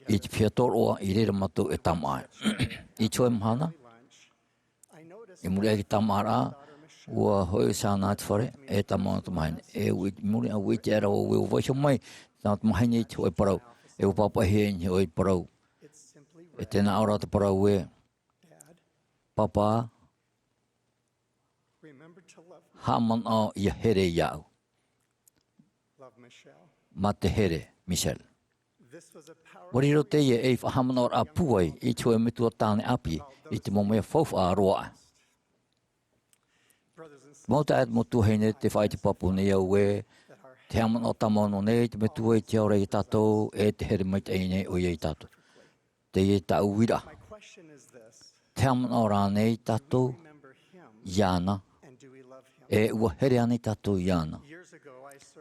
i te piha tōroʻa i reira mātou e tāmau ai. I te hōʻē mahana, i muri aʻe i te tāmauʻaraʻa, ʻua hoʻi ʻo Shana i te fare, e tāmau nā tamahine. E ʻua, i muri aʻe ʻua ʻite aʻera vau ē ʻua vaiiho mai nā tamahine i te hōʻē parau. E ʻua pāpaʻihia i niʻa i te hōʻē parau. E tēnā aʻe rā te parau ē, Pāpā, haʻamanaʻo ʻia here iāʻu. Mā te here, Michelle. ʻUa riro teie ei faʻahaʻamanaʻoraʻa pūai i te hōʻē metua tāne ʻāpī i te mau mea faufaʻa roa aʻe. Mau taeaʻe, mau tuahine, tē faʻaʻite pāpū nei au ē, te haʻamanaʻo tāmau noa nei te Metua i te ao ra iā tātou, e te here maitaʻi nei ʻoia iā tātou. Teie tāʻu uiraʻa. Te haʻamanaʻo rānei tātou iāna, e ʻua here ānei tātou iāna?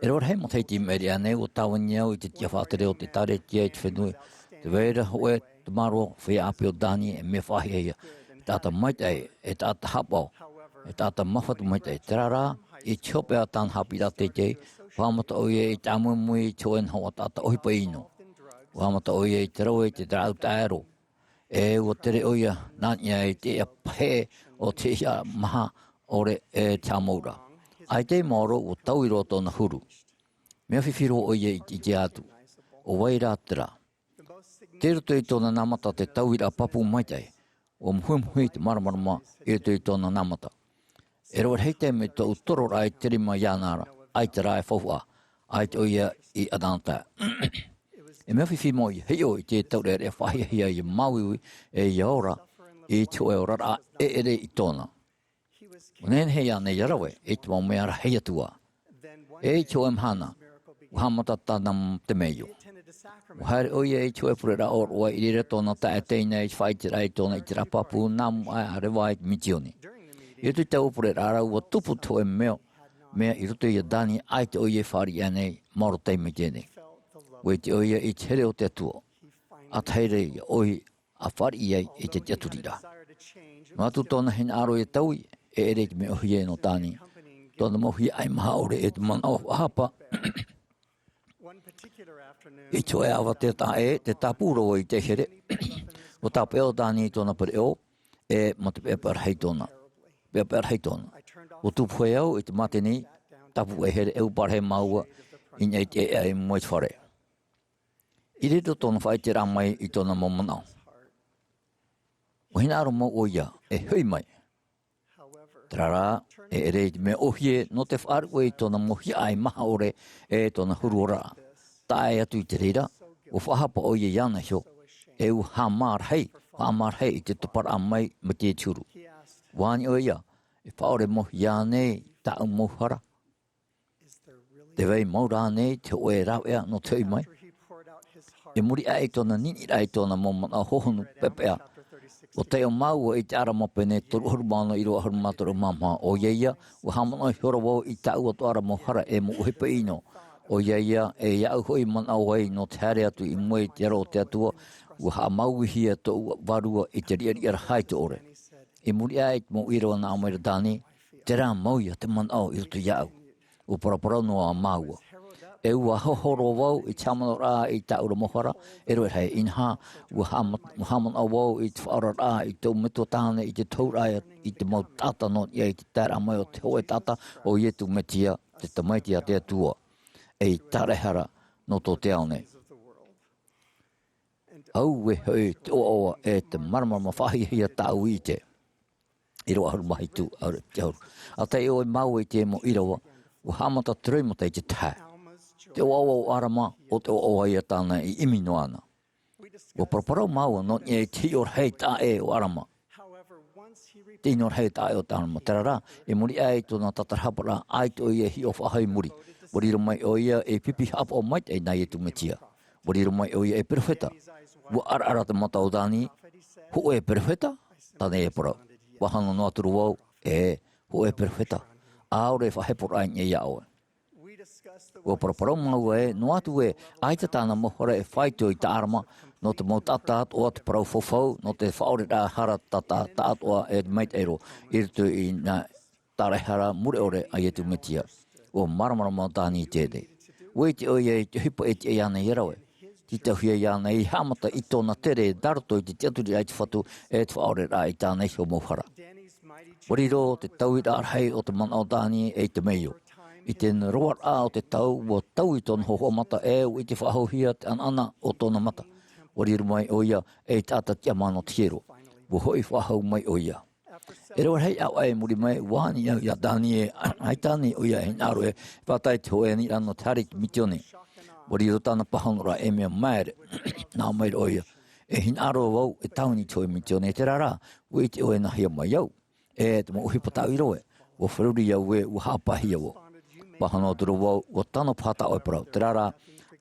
E rave rahi matahiti i maʻiri aʻe nei, ʻua tāvini au i te tiʻa faʻatere o te ʻĒkālesia i te fenua. Tē vai ra hōʻē tamaroa feiā ʻāpī ʻo Danny, e mea faʻahiahia, e taʻata maitaʻi, e taʻata haʻapaʻo, e taʻata māfatu maitaʻi. Terā rā, i te hopeʻa tāna haʻapiʻiraʻa teitei, ʻua haʻamata ʻoia i te ʻāmuimui i te hōʻē noa taʻata ʻohipa ʻino. ʻUa haʻamata ʻoia i te rave i te rāʻau taʻero. E ʻua tere ʻoia nā niʻa i te ʻēʻa paheʻe o te ʻēʻa maha ʻore e te haʻamouraʻa. ʻAita i maoro, ʻua taui roa tōna huru. Mea fifi roa ʻoia i te ʻite atu. ʻO vai rā terā? Tei roto i tōna nā mata te tauiraʻa pāpū maitaʻi. ʻUa muhimuhi te māramarama i roto i tōna nā mata. E rave rahi te mea tōʻu tororaʻa i te rima iāna ra, ʻaita rā e faufaʻa, ʻaita ʻoia i ʻanaʻanatae. E mea fifi mau ʻia hiʻo i te taureʻareʻa faʻahiahia ʻia māuiui, e ʻia ora i te hōʻē oraraʻa e ʻere i tōna. ʻUa nehenehe ānei ʻia rave i te mau mea rahi atu ā? E i te hōʻē mahana, ʻua haʻamata tāna temeio. ʻUa haere ʻoia i te hōʻē pureraʻa ʻōroʻa i reira tōna taeaʻe teina i te faʻaʻiteraʻa i tōna ʻiteraʻa pāpū nā mua aʻe ʻa reva ai te misioni. I roto i taua pureraʻa ra, ʻua tupu te hōʻē mea, mea i roto iā Danny, ʻaita ʻoia i fāriʻi aʻenei, maoro taime i teie nei. ʻUa ʻite ʻoia i te here o te Atua. ʻĀtahi ra ʻoia ʻia ʻohi ʻa fāriʻi ai i te tiʻaturiraʻa. Noa atu tōna hinaʻaro ʻia taui, e ʻere i te mea ʻōhie nō Danny. Tōna mau hiaʻai maha ʻore e te manaʻo faʻahapa. I te hōʻē ʻāvatea taʻa ʻē, tē tāpū roa i te here. ʻUa tāpeʻa ʻo Danny i tōna pereʻoʻo, e mā te peʻapeʻa rahi tōna. Peʻapeʻa rahi tōna. ʻUa tūpohe au i te mātini, tāpū e here, e ʻua parahi māua i niʻa i te ʻēʻa i mua i te fare. I reira tōna faʻaʻiteraʻa mai i tōna mau manaʻo. ʻUa hinaʻaro mau ʻoia, e hoʻi mai. Terā rā, e ʻere i te mea ʻōhie nō te faʻaruʻe i tōna mau hiaʻai maha ʻore e tōna huru oraraʻa. Tae atu i te reira, ʻua faʻahapa ʻoia iāna iho, e ʻua haʻamā rahi, haʻamā rahi i te toparaʻa mai, mai te huru. ʻUa ani ʻoia, e faʻaʻore mau hiaʻai nei tāʻu mau hara? Tē vai mau rānei te hōʻē rāveʻa nō te hoʻi mai? I muri aʻe i tōna niniʻiraʻa i tōna mau manaʻo hohonu peʻapeʻa, ʻua taiʻo māua i te ʻārama pene toru ʻahuru mā ono ʻīrava ʻahuru mā toru mā maha, ʻoia ia, ʻua haʻamanaʻo ihora vau i tāʻu atoʻa ra mau hara e mau ʻohipa ʻino. ʻOia ia, e iāʻu hoʻi manaʻo ai nō te haere atu i mua i te aro o te Atua, ʻua haʻamāuihia tōʻu vārua i te riʻariʻa rahi ʻore. I muri aʻe i te mau ʻīrava nā ʻō mai ra Danny, terā mau ïa te manaʻo i roto iāʻu. ʻUa paraparau noa māua. E ʻua hohoro vau i te haʻamanaʻoraʻa i tāʻu ra mau hara, e rave rahi, inaha, ʻua haʻama-, ʻua haʻamanaʻo vau i te faʻaoraraʻa i tōʻu metua tāne i te tohuraʻa i te mau taʻata nō niʻa i te taeraʻa mai o te hōʻē taʻata, ʻo Iesu Mesia, te Tamaiti a te Atua. Ei tāraehara nō tō te ao nei. Auē hoʻi te ʻoaʻoa e te māramarama faʻahiahia tāʻu i ʻite. ʻĪrava ʻahuru mā hitu, ʻaore, te ʻahuru. ʻA taiʻo ai māua i te mau ʻīrava, ʻua haʻamata te roimata i te tahe. Te ʻoaʻoa o ʻArama, ʻo te ʻoaʻoa ïa tāna i ʻimi noa na. ʻUa paraparau māua nō niʻa i te hiʻo rahi taʻa ʻē o ʻArama. Te ʻino rahi taʻa ʻē o ʻArama, terā rā, i muri aʻe i tōna tātarahaparaʻa, ʻaita ʻoia i hiʻo faʻahou i muri. ʻUa riro mai ʻoia ei pipi haʻapaʻo maitaʻi nā Iesu Mesia. ʻUa riro mai ʻoia ei perofeta. ʻUa ʻaraʻara te mata o Danny, hōʻē perofeta? Tāna e parau. ʻUa hano noa atu ra vau, ʻē, hōʻē perofeta. ʻAore e faʻaheporaʻa i niʻa iā ʻoe. Ua paraparau māua ē, noa atu ē, ʻaita tāna mau hara e faito i tā ʻArama, nō te mau taʻata atoʻa te parau faufaʻa, nō te faʻaoreraʻa hara taʻata, taʻatoʻa e te maitaʻi roa, i roto i nā tāraʻehara mure ʻore a Iesu Mesia. Ua māramarama ʻo Dani i teie nei. Ua ʻite ʻoia i te ʻohipa e tiʻa iāna ia rave. Tītauhia iāna i haʻamata i tōna tere nā roto i te tiʻaturiraʻa i te Fatu e te faʻaoreraʻa i tāna iho mau hara. Ua riro te tauiraʻa rahi o te manaʻo o Dani ei temeio. I te roaraʻa o te tau, ua taui tōna hohoʻa mata e ua ʻite faʻahouhia te ʻanaʻana o tōna mata. Ua riro mai ʻoia ei taʻata tiʻamā nō te hiero. Ua hoʻi faʻahou mai ʻoia. E rave rahi ʻāvaʻe i muri mai, ua ani au iā Dani ē, ʻaita ānei ʻoia e hinaʻaro e faʻatae i te hōʻē aniraʻa nō te haere i te misiōni. Ua riro tāna pāhonoraʻa ei mea māere. Nā ʻō mai ra ʻoia, e hinaʻaro vau e tāvini i te hōʻē misiōni, terā rā, ua ʻite ʻoe e nāhea mai au. E te mau ʻohipa tāʻu i rave, ua feruri au ē, ua haʻapaehia vau. Pāhono atu ra vau, ua tano paha tā ʻoe parau. Terā rā,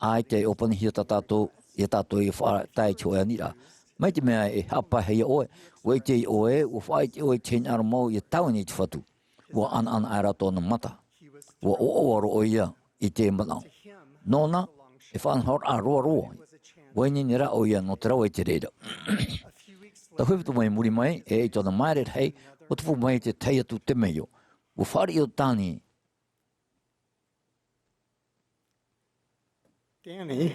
ʻaita e ʻōpanihia tā tātou, iā tātou e faʻatae i te hōʻē aniraʻa. Mai te mea e haʻapaehia ʻoe, ua ʻite ʻoe, ua faʻaʻite ʻoe i te hinaʻaro mau ʻia tāvini i te Fatu. Ua ʻanaʻana aʻera tōna mata. Ua ʻoaʻoa roa ʻoia i te manaʻo. Nōna, e faʻanahoraʻa roaroa. Ua ineine rā ʻoia nō te rave i te reira. Tau hepetoma i muri mai, e i tōna māere rahi, ua tupu mai te tahi atu temeio. Ua fāriʻi ʻo Dani. Danny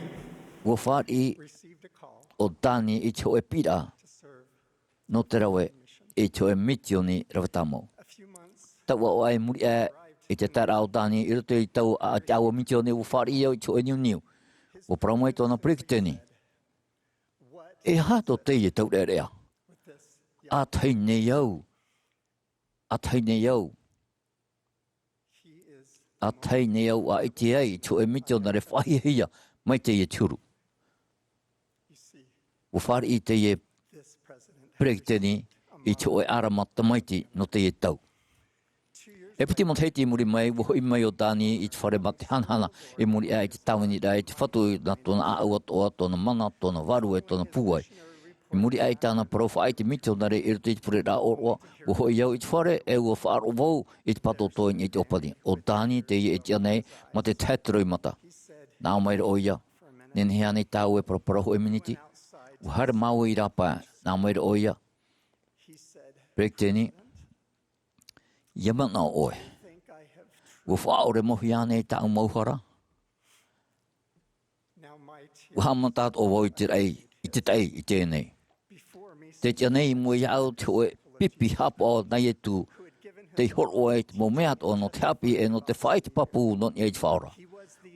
Ua fāriʻi received a call ʻo Dani i te hōʻē piʻiraʻa to serve nō te rave i te hōʻē misiōni rave tāmau. A few months Taʻu ʻē i muri aʻe i te taeraʻa o Dani i roto i te ʻāua misiōni, ua fāriʻi au i te hōʻē niuniu. Ua parau mai tōna peretiteni, "E aha tō teie taureʻareʻa? With this young ʻĀtahi nei au. ʻĀtahi nei au. He is ʻĀtahi nei au a ʻite ai i te hōʻē mitionare faʻahiahia mai teie te huru." Ua fāriʻi teie peretiteni i te hōʻē ʻarama tamaiti nō teie tau. E piti matahiti i muri mai, ua hoʻi mai ʻo Dani i te fare mā te hanahana i muri aʻe i te tāviniraʻa i te Fatu, nā tōna ʻāʻau atoʻa, tōna mana, tōna vārua e tōna pūai. I muri aʻe i tāna parau faʻaʻite mitionare i roto i te pureraʻa ʻōroʻa, ua hoʻi au i te fare, e ua faʻaroʻo vau i te pātōtōina i te ʻōpani. ʻO Dani teie e tiʻa nei mā te tahi te roimata. Nā ʻō mai ra ʻoia, "Nehenehe ānei tāua e paraparau hōʻē miniti?" Ua haere māua i rāpae, nā ʻō mai ra ʻoia, "Peretiteni, ʻia manaʻo ʻoe. Ua faʻaʻore mau hia ānei tāʻu mau hara?" Ua haʻamata atoʻa vau i te raʻi, i te taʻi, i teie nei. Tē tiʻa nei i mua iāʻu te hōʻē pipi haʻapaʻo nā Iesu, tei hōroʻa i te mau mea atoʻa nō te haʻapiʻi e nō te faʻaʻite pāpū nō niʻa i te Faʻaora.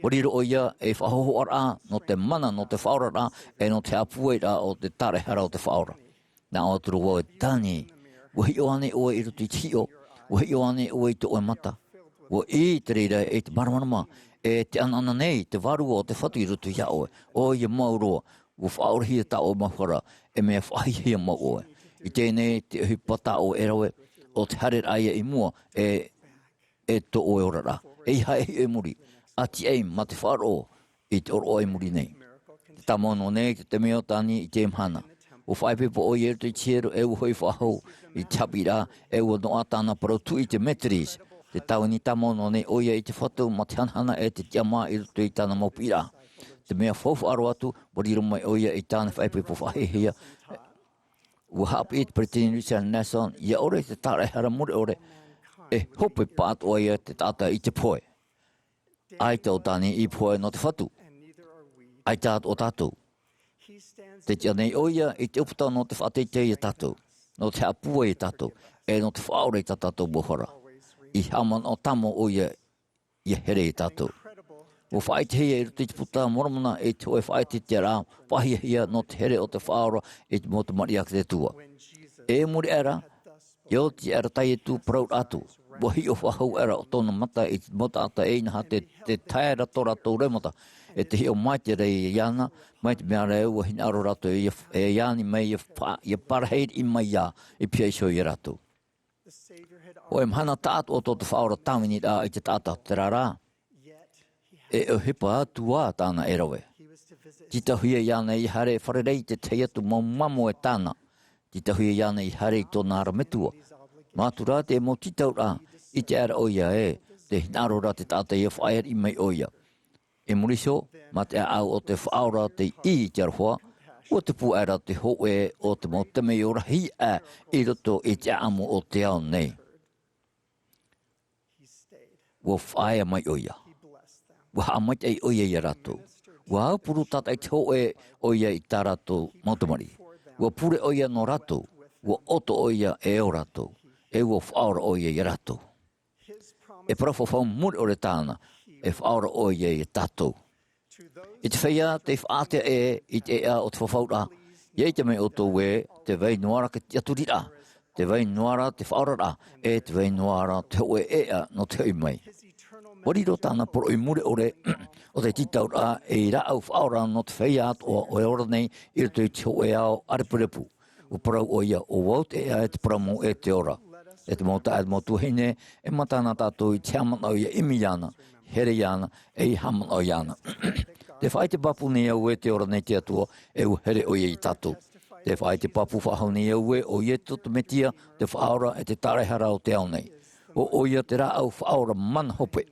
Ua riro ʻoia ei faʻahōhoʻaraʻa nō te mana, nō te faʻaoraraʻa, e nō te haʻapūairaʻa o te tāraʻehara o te Faʻaora. Nā ʻō atu ra vau, "E Dani, ua hiʻo ānei ʻoe i roto i te hiʻo? Ua hiʻo ānei ʻoe i tō ʻoe mata?" Ua ʻī te reira ei māramarama, e te ʻanaʻana nei te Vārua o te Fatu i roto iā ʻoe. ʻOia mau roa, ua faʻaʻorehia tā ʻoe mau hara, e mea faʻahiahia mau ʻoe. I teie nei te ʻohipa tā ʻoe e rave, ʻo te haereraʻa ia i mua, e e tō ʻoe oraraʻa. ʻEiaha e hiʻo i muri, ʻa tiʻa ai mā te faʻaroʻo i te ʻōroʻa i muri nei. Tē tāmau noa nei te temeio o Dani i teie mahana. Ua faʻaipoipo ʻoia i roto i te hiero, e ua hoʻi faʻahou i te haʻapiʻiraʻa, e ua noaʻa tāna parau tuʻi i te Methodist. Tē tāvini tāmau noa nei ʻoia i te Fatu mā te hanahana e te tiʻamā i roto i tāna mau piʻiraʻa. Te mea faufaʻa roa atu, ua riro mai ʻoia i tāna faʻaipoipo faʻahiahia. Ua haʻapiʻi te peretiteni Richard Nelson, ʻia ʻore te tāraʻehara mure ʻore, e hope pāʻatoʻa ia te taʻata i te pohe. ʻAita ʻo Dani i pohe nō te Fatu. ʻAita atoʻa tātou. Tē tiʻa nei ʻoia i te ʻūputa nō te faʻateitei ia tātou, nō te haʻapūai ia tātou, e nō te faʻaʻore i tā tātou mau hara. I haʻamanaʻo tāmau ʻoia ʻia here ia tātou. Ua faʻaʻitehia i roto i te Puta a Moromona i te hōʻē faʻaʻiteʻiteraʻa faʻahiahia nō te here o te Faʻaora i te mau tamariʻi a te Atua. E muri aʻe ra, ʻia oti aʻera tā Iesu parauraʻa atu, ua hiʻo faʻahou aʻera ʻo tōna mata i te mau taʻata e inaha te, te tae ra tō rātou roimata, e te hiʻo maitaʻi ra iāna, mai te mea ra ē ua hinaʻaro rātou ʻia, e ani mai ʻia fa-, ʻia parahi riʻi mai ia, i pihaʻi iho ia rātou. Hōʻē mahana taʻatoʻa tō te Faʻaora tāviniraʻa i te taʻata, terā rā, e ʻohipa atu ā tāna e rave. Tītauhia iāna ʻia haere e fārerei i te tahi atu mau mamo e tāna. Tītauhia iāna ʻia haere i tōna ara metua. Nā ʻō atu ra te mau tītauraʻa, ʻite aʻera ʻoia ē, Te hinaʻaro ra te taʻata ia faʻaearaʻi mai ʻo ia. I muri iho, mā te ʻāʻau o te Faʻaora tei ʻī i te aroha, ʻua tupu aʻera te hōʻē o te mau temeio rahi aʻe i roto i te ʻāʻamu o te ao nei. ʻUa faʻaea mai ʻo ia. ʻUa haʻamaitaʻi ʻo ia ia rātou. ʻUa aupuru tātaʻi te hōʻē ʻo ia i tā rātou mau tamariʻi. ʻUa pure ʻo ia nō rātou. ʻUa ʻoto ʻo ia e ō rātou. E ʻua faʻaora ʻo ia ia rātou. E parau fafau mure ʻore tāna, e faʻaora ʻo ia ia tātou. I te feiā tei faʻaʻite ē i te ʻēʻa o te fafauraʻa, ʻia ʻite mai ʻoutou ē, tē vai noa ra te tiʻaturiraʻa, tē vai noa ra te faʻaoraraʻa, e tē vai noa ra te hōʻē ʻēʻa nō te hoʻi mai. ʻUa riro tāna poroʻi mure ʻore o te tītauraʻa ei rāʻau faʻaora nō te feiā atoʻa e ora nei i roto i te hōʻē ao ʻārepurepu. ʻUa parau ʻo ia, ʻo vau te ʻēʻa, e te parau mau, e te ora. E te mau taeaʻe, e te mau tuahine, e mata na tātou i te haʻamanaʻo ʻia ʻimi iāna, here iāna, e ʻia haʻamanaʻo iāna. Tē faʻaʻite pāpū nei au ē tē ora nei te Atua, e ʻua here ʻo ia ia tātou. Tē faʻaʻite pāpū faʻahou nei au ē ʻo Ietu te Metia, te Faʻaora e te Tāraehara o te ao nei. ʻO ʻoia te rāʻau faʻaora mana hope.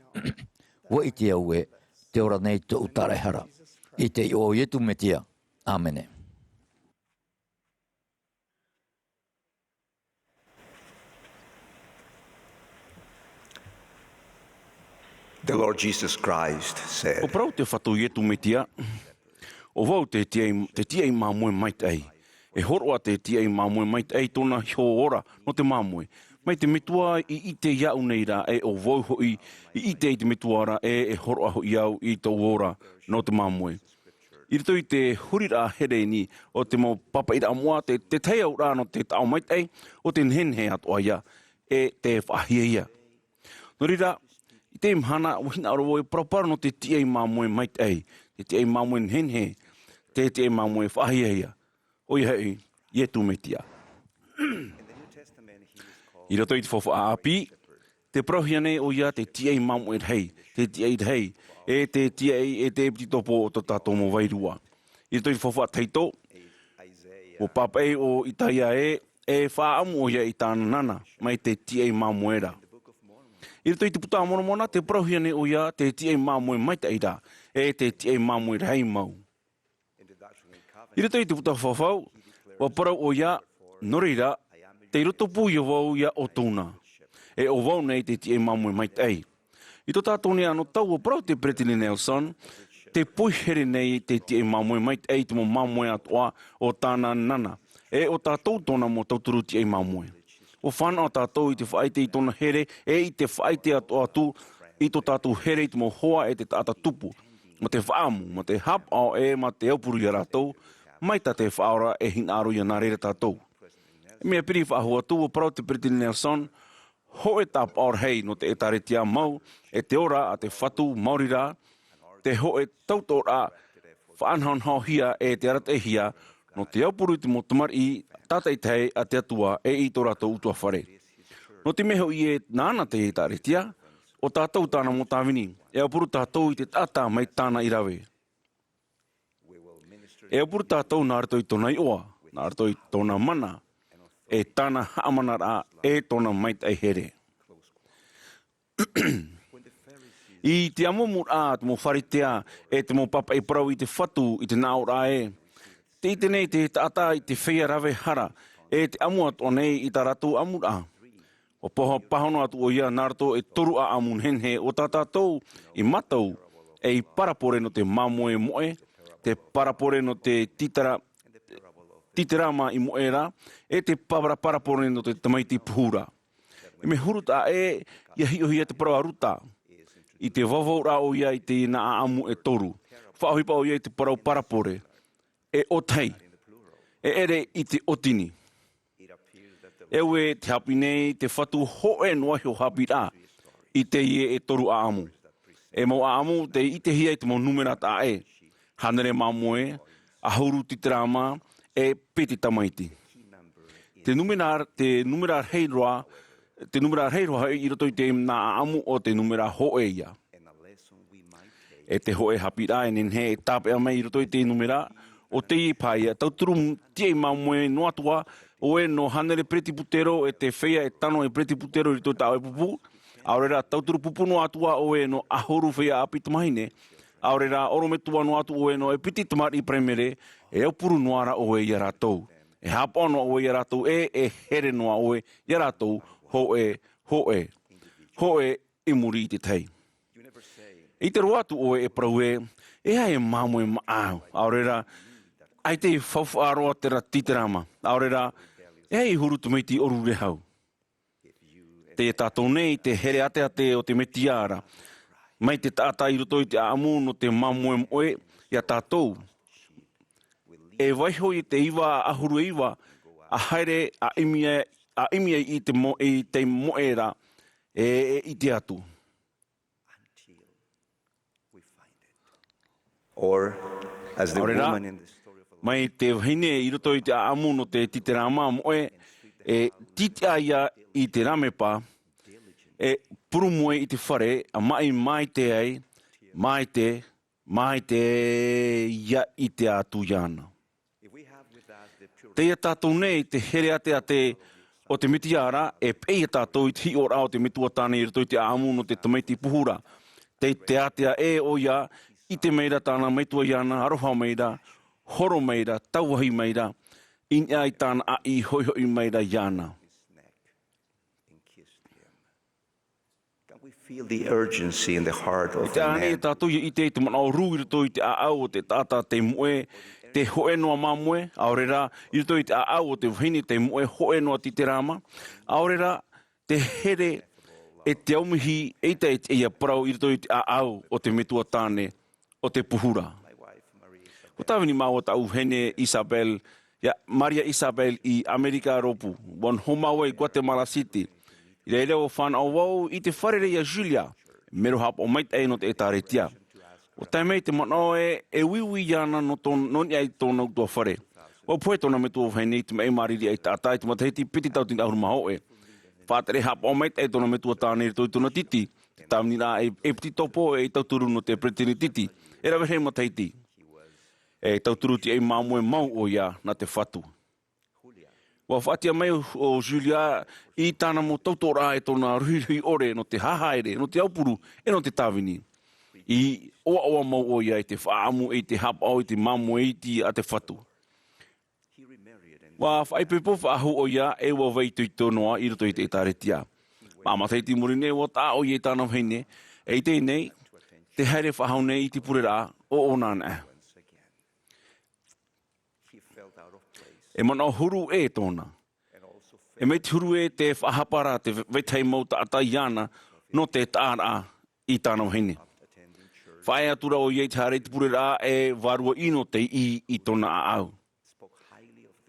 ʻUa ʻite au ē tē ora nei tōʻu Tāraehara. I te iʻoa o Ietu Metia. ʻĀmene. The Lord Jesus Christ said, ʻUa parau te Fatu Ietu Metia, ʻo vau te tiaʻi, te tiaʻi māmoe maitaʻi. E hōroʻa te tiaʻi māmoe maitaʻi i tōna iho ora nō te māmoe. Mai te Metua i ʻite iāʻu nei ra, e ʻo vau hoʻi i ʻite i te Metua ra, e e hōroʻa hoʻi au i tōʻu ora nō te māmoe. I roto i te huriraʻa Hereni o te mau pāpaʻiraʻa moʻa, te, te tahi auraʻa nō te taʻo maitaʻi, ʻo te nehenehe atoʻa ia, e te faʻahiahia. Nō reira, i teie mahana, ʻua hinaʻaro vau e paraparau nō te tiaʻi māmoe maitaʻi, te tiaʻi māmoe nehenehe, te tiaʻi māmoe faʻahiahia. ʻOia hoʻi, Ietu Metia. I roto i te faufaʻa ʻāpī, tē parauhia nei ʻoia te tiaʻi māmoe rahi, te tiaʻi rahi, e te tiaʻi, e te ʻepitopo o tō tātou mau vairua. I roto i te faufaʻa tahito, ʻua pāpaʻi ʻo Itaia ē, e faʻaʻamu ʻoia i tāna nana, mai te tiaʻi māmoe ra. I roto i te Buka a Moromona, tē parauhia nei ʻoia te tiaʻi māmoe maitaʻi ra, e te tiaʻi māmoe rahi mau. I roto i te Buka Fafau, ʻua parau ʻoia, nō reira, tei roto pū ia vau ia ʻoutou na. E ʻo vau nei te tiaʻi māmoe maitaʻi. I tō tātou nei anotau, ʻua parau te Peresideni Nelson, tē poihere nei te tiaʻi māmoe maitaʻi i te mau māmoe atoʻa o tāna nana. E ʻo tātou tōna mau tauturu tiaʻi māmoe. ʻUa fānaʻo tātou i te faʻaʻite i tōna here, e i te faʻaʻite atoʻa atu, i tō tātou here i te mau hoa e te taʻata tupu. Mā te faʻaʻamu, mā te haʻapaʻo e mā te aupuru ia rātou, mai tā te Faʻaora e hinaʻaro ia nā reira tātou. Mea piri faʻahou atu, ʻua parau te Peresideni Nelson, hōʻē tāpaʻo rahi nō te ʻĒtārētia mau, e te ora a te Fatu maori rā, te hōʻē tautoʻoraʻa faʻanahonahohia e te arataʻihia, nō te aupuru i te mau tamariʻi tātaʻitahi a te Atua e i tō rātou ʻutuāfare. Nō te mea hoʻi ē nāna te ʻĒtārētia, ʻo tātou tāna mau tāvini, e aupuru tātou i te taʻata mai tāna i rave. E aupuru tātou nā roto i tōna iʻoa, nā roto i tōna mana, e tāna haʻamanaraʻa, e tōna maitaʻi here. I te amumuraʻa a te mau Pharisea, e te mau pāpaʻi parau i te Fatu, i te nāʻōraʻa ē, tē ʻite nei te taʻata i te feiā rave hara, e te amu atoʻa nei i tā rātou amuraʻa. ʻUa pāho-, pāhono atu ʻoia nā roto e toru ʻāʻamu nehenehe, ʻo tā tātou i mātau, ei parabole nō te māmoe moʻe, te parabole nō te titera-, titerama i moʻe ra, e te para-, parabole nō te tamaiti puhu ra. I mea huru taʻa ʻē, ʻia hiʻohia te parau a Ruta. I te vauvau ra ʻoia i te nā ʻāʻamu e toru. Faʻaʻohipa ʻoia i te parau parabole. E ʻōtahi. E ʻere i te ʻōtini. E ʻoe te haʻapiʻi nei te Fatu hōʻē noa iho haʻapiʻiraʻa i teie e toru ʻāʻamu. E mau ʻāʻamu tei ʻitehia i te mau nūmera taʻa ʻē. Hānere māmoe, ʻahuru titerama, e piti tamaiti. Te nūmera, te nūmera rahi roa, te nūmera rahi roa hoʻi i roto i te nā ʻāʻamu ʻo te nūmera hōʻē ia. E te hōʻē haʻapiʻiraʻa e nehenehe e tāpeʻa mai i roto i te nūmera, ʻo teie paʻi ia, tauturu tiaʻi māmoe noa atu ā, ʻoe nō hānere peretibutero e te feiā e tano e peretibutero i roto i tā ʻoe pupu, ʻAore rā, tauturu pupu noa atu ā ʻoe nō ʻahuru feiā ʻāpī tamāhine. ʻAore rā, ʻorometua noa atu ʻoe nō e piti tamariʻi paraimere, e aupuru noa ra ʻoe ia rātou. E haʻapaʻo noa ʻoe ia rātou, e, e here noa ʻoe ia rātou, hōʻē, hōʻē, hōʻē i muri i te tahi. ʻIte roa atu ʻoe e parau ē, e aha e māmoe maʻau, ʻaore rā, ʻaita i faufaʻa roa terā titerama, ʻaore rā, e aha i huru tamaiti ʻōrurehau. Tei ia tātou nei te here āteate o te Mesia ra, mai te taʻata i roto i te ʻāʻamu nō te māmoe moʻe ia tātou. E vaiho i te iva ʻahuru e iva, ʻa haere, ʻa ʻimi ai, ʻa ʻimi ai i te mo-, i te moʻe ra, e, e ʻite atu. Or, as the ʻAore rā, woman in the story of Elijah, mai te vahine i roto i te ʻāʻamu nō te titerama moʻe, e tītiʻa ia i te rāmepa, e purumoe i te fare, ʻa maʻi maite ai, maite, maite ia ʻite atu iāna. Tei ia tātou nei te here āteate o te Mesia ra, e peʻe ia tātou i te hiʻoraʻa o te metua tāne i roto i te ʻāʻamu nō te tamaiti puhu ra. Tei te ātea ē ʻoia, ʻite mai ra tāna metua iāna, aroha mai ra, horo mai ra, tauvahi mai ra, i niʻa i tāna ʻaʻī, hoʻihoʻi mai ra iāna. Can we feel the urgency in the heart of the man? ʻAita ānei tātou ia ʻite i te manaʻo rū i roto i te ʻāʻau o te taʻata tei moʻe, te hōʻē noa māmoe, ʻaore rā, i roto i te ʻāʻau o te vahine tei moʻe, hōʻē noa titerama, ʻaore rā, te here e te aumihi, ʻaita e te ia parau i roto i te ʻāʻau o te metua tāne, o te puhu ra. ʻUa tāvini māua tāʻu vahine Isabel, ia Maria Isabel i Amerika Rōpū, ʻua noho māua i Guatemala City. I reira ʻua fānaʻo vau i te fārerei a Julia, mero haʻapaʻo maitaʻi nō te ʻĒtārētia. ʻUa tae mai te manaʻo ē, e uiui iāna nō tō-, nō niʻa i tōna ʻutuāfare. ʻUa pohe tōna metua vahine i te maʻi māriri ʻaitaʻata i te matahiti piti tauatini ʻahuru mā hōʻē. Faʻatere haʻapaʻo maitaʻi tōna metua tāne i roto i tōna titi, te tāviniraʻa e, e piti topo e tauturu nō te peretiteni titi, e rave rahi matahiti. E tauturu tīaʻi māmoe mau ʻoia nā te Fatu. ʻUa faʻatiʻa mai ʻo, ʻo Julia i tāna mau tautoʻoraʻa e tōna ruhiruhi ʻore nō te hahaere, nō te aupuru, e nō te tāvini. I ʻoaʻoa mau ʻoia i te faʻaʻamu, i te haʻapaʻo, i te māmoe iti a te Fatu. ʻUa faʻaipoipo faʻahou ʻoia e ʻua vai itoito noa i roto i te ʻĒtārētia. Mā matahiti i muri nei ʻua taʻa ʻoia i tāna vahine, e i teie nei, tē haere faʻahou nei i te pureraʻa o ʻōna anaʻe. E manaʻo huru ʻē tōna. E mai te huru ē te faʻahapa ra te ve-, vetahi mau taʻata iāna nō te taʻaraʻa i tāna vahine. Faʻaea atu ra ʻoia i te haere i te pureraʻa e vārua ʻino tei ʻī i tōna ʻāʻau.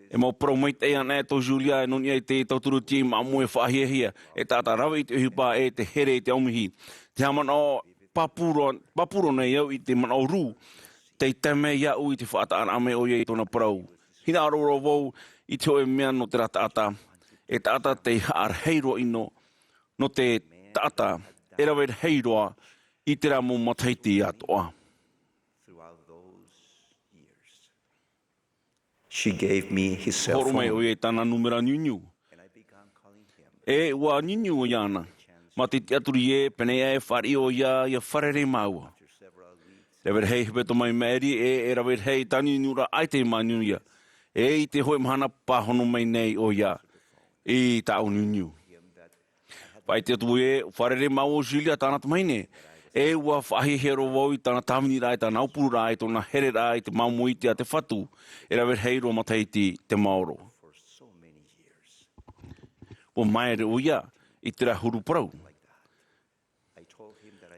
E mau parau maitaʻi anaʻe tō Julia, e nō niʻa i te tauturu tīaʻi māmoe faʻahiahia, e taʻata rave i te ʻohipa e te here i te aumihi. Te haʻamanaʻo pāpū roa, pāpū roa nei au i te manaʻo rū, tei tae mai iāʻu i te faʻataʻaraʻa mai ʻoia i tōna parau. Hinaʻaro roa vau i te hōʻē mea nō terā taʻata, e taʻata tei haʻarahi roa ʻino, nō te taʻata e rave rahi roa i terā mau matahiti atoʻa. She gave me his cell phone. Hōroʻa mai ʻoia i tāna nūmera niuniu. And I began calling him. E ʻua niuniu iāna. Mā te tiʻaturi ē, pēneiaʻe e fāriʻi ʻoia ʻia fārerei māua. After several weeks, e rave rahi hepetoma i maʻiri, e, e rave rahi tā niuniuraʻa ʻaita i manuia. E i te hōʻē mahana pāhono mai nei ʻoia i tāʻu niuniu. Faʻaʻite atu ē, fārerei māua ʻo Julia tāna tamahine. E ʻua faʻahiahia roa vau i tāna tāviniraʻa, i tāna aupururaʻa, i tōna hereraʻa i te māmoe iti a te Fatu, e rave rahi roa matahiti te maoro. ʻUa māere ʻoia i terā huru parau.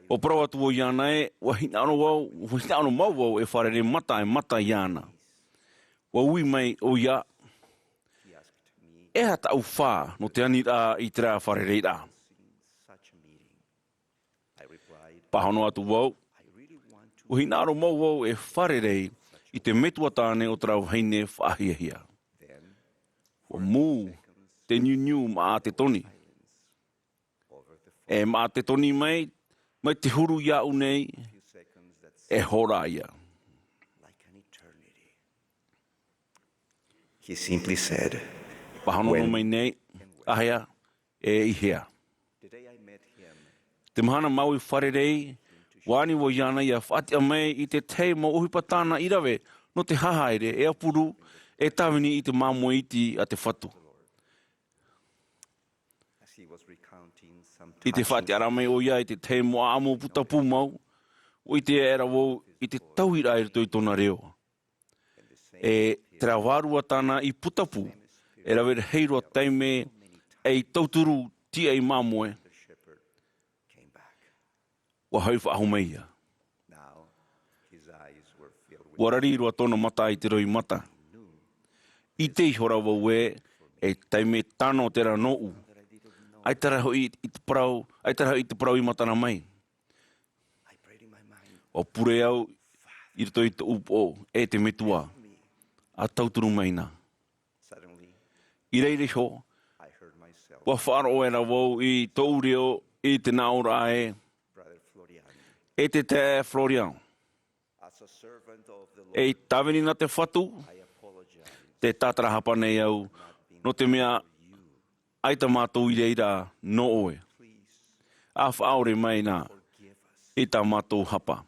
ʻUa parau atu vau iāna ē, ʻua hinaʻaro vau, ʻua hinaʻaro mau vau e fārerei mata, e mata iāna. ʻUa ui mai ʻoia, e aha tāʻu fā nō te aniraʻa i terā fārereiraʻa? Pāhono atu vau, ʻua hinaʻaro mau vau e fārerei i te metua tāne o terā vahine faʻahiahia. ʻUa mū te niuniu maʻa te toni. E maʻa te toni mai, mai te huru iāʻu nei, e hora ia. He simply said, pāhono mai nei, āhea, e i hea. The day I met him, Te mahana mau i fārerei, ʻua ani vau iāna ʻia faʻatiʻa mai i te tahi mau ʻohipa tāna i rave nō te haere e ʻapuru, e tāvini i te māmoe iti a te Fatu. I te faʻatiʻaraʻa mai ʻoia i te tahi mau ʻaʻamu putapū mau, ʻua ʻite aʻera vau i te tauiraʻa i roto i tōna reo. E terā vārua tāna i putapū, e rave rahi roa taime ei tauturu tiaʻi māmoe, ʻua hoʻi faʻahou mai ia. ʻUa rari roa tōna mata i te roimata. ʻIte ihora vau ē, e taime tano terā nōʻu. ʻAita rā hoʻi i te parau, ʻaita rā hoʻi i te parau i matara mai. ʻUa pure au i roto i tōʻu upoʻo, e te Metua, ʻa tauturu mai na. I reira iho, ʻua faʻaroʻo aʻera vau i tōʻu reo i te nāʻōraʻa ē, e te taeaʻe Florian. Ei tāvini nā te Fatu, tē tātarahapa nei au, nō te mea ʻaita mātou i reira nō ʻoe. ʻA faʻaʻore mai na i tā mātou hapa.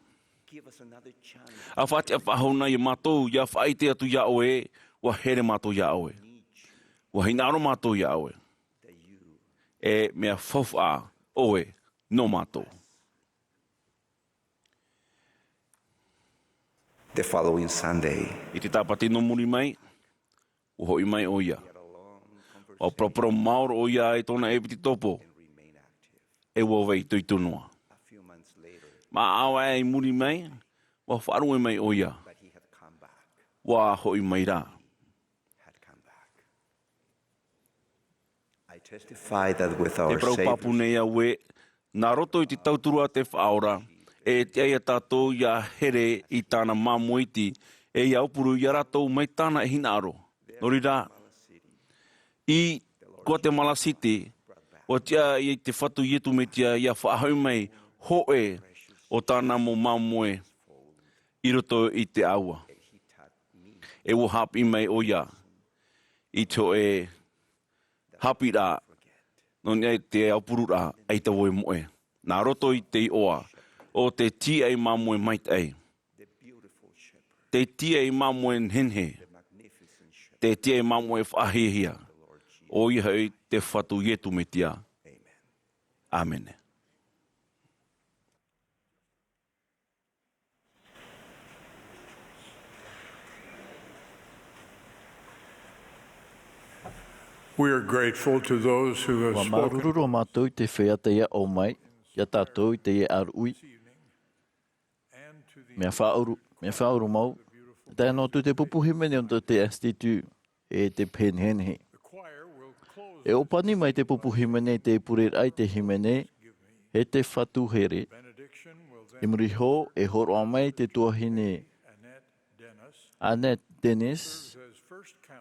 ʻA faʻatiʻa faʻahou na ia mātou, ʻia faʻaʻite atu iā ʻoe, ʻua here mātou iā ʻoe. ʻUa hinaʻaro mātou iā ʻoe. E mea faufaʻa ʻoe nō mātou. The following Sunday, I te Tāpati nō muri mai, ʻua hoʻi mai ʻoia. ʻUa paraparau maoro ʻoia i tōna ʻepitopo, e ʻua vai itoito noa. Māʻawa aʻe i muri mai, ʻua faʻaruʻe mai ʻoia. ʻUa hoʻi mai rā. Te parau pāpū nei au ē, nā roto i te tauturu a te Faʻaora, e tiʻa ia tātou ʻia here i tāna māmoe iti, e ʻia ʻapuru ia rātou mai tāna e hinaʻaro. Nō reira, i Guatemala City, ʻua tiʻa i te Fatu Iesu Mesia ʻia faʻahoʻi mai hōʻē o tāna mau māmoe i roto i te ʻāua. E ʻua haʻapiʻi mai ʻoia i te hōʻē haʻapiʻiraʻa, nō niʻa i te ʻaupururaʻa ʻaita vau e moʻe. Nā roto i te iʻoa o te tiaʻi māmoe maitaʻi, te tiaʻi māmoe nehenehe, te tiaʻi māmoe faʻahiahia, ʻoia hoʻi te Fatu Iesu Mesia. ʻĀmene. We are grateful to those who have ʻUa spoken. Māuruuru roa mātou i te feiā tei aʻo mai iā tātou i teie ʻāruʻi. Mea faʻaʻuru, mea faʻaʻuru mau, tae noa atu te pupu hīmene o te Institut e te pehenehenehe. E ʻōpani mai te pupu hīmene i te pureraʻa i te hīmene, e te Fatu Here. I muri iho, e hōroʻa mai te tuahine Annette Dennis,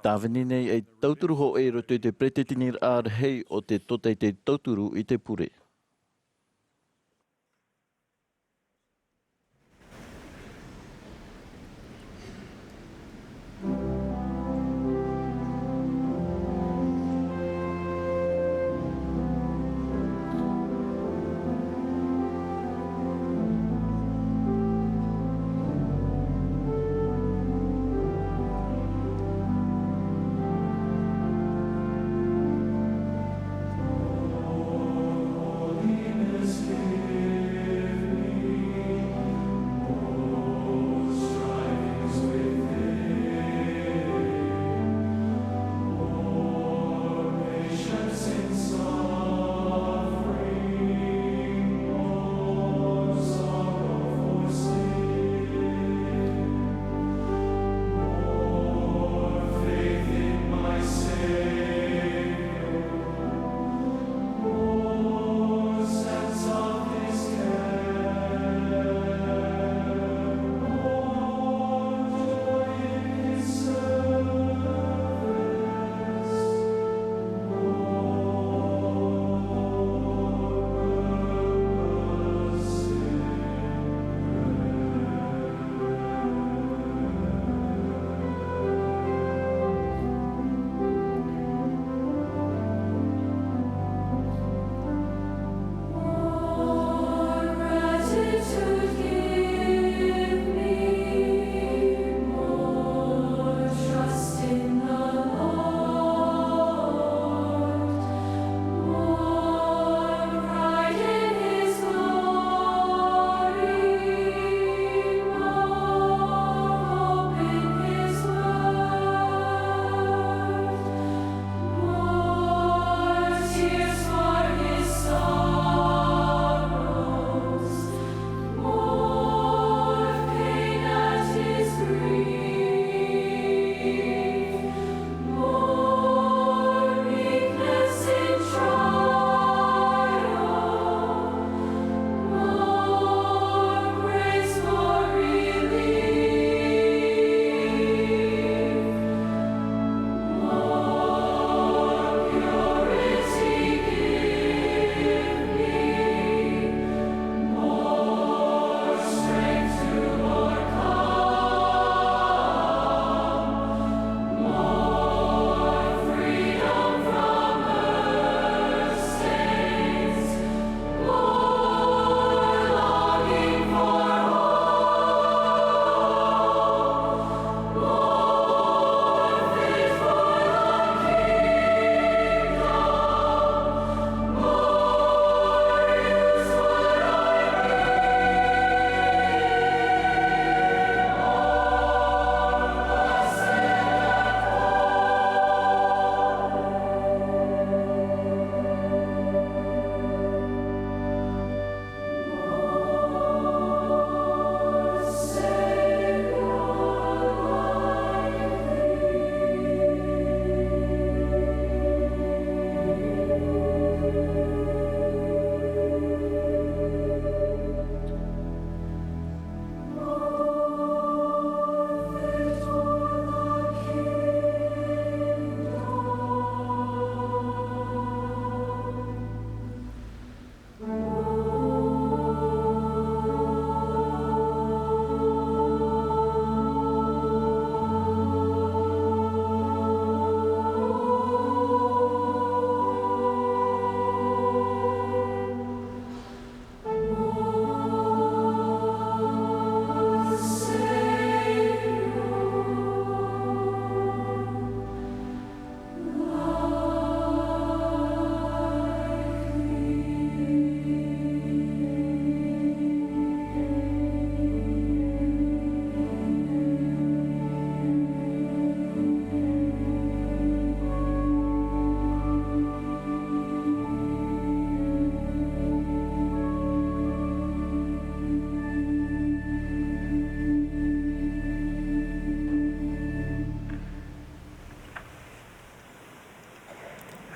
tāvini nei ei tauturu hōʻē i roto i te peretiteniraʻa rahi o te Tōtaiete Tauturu i te Pure.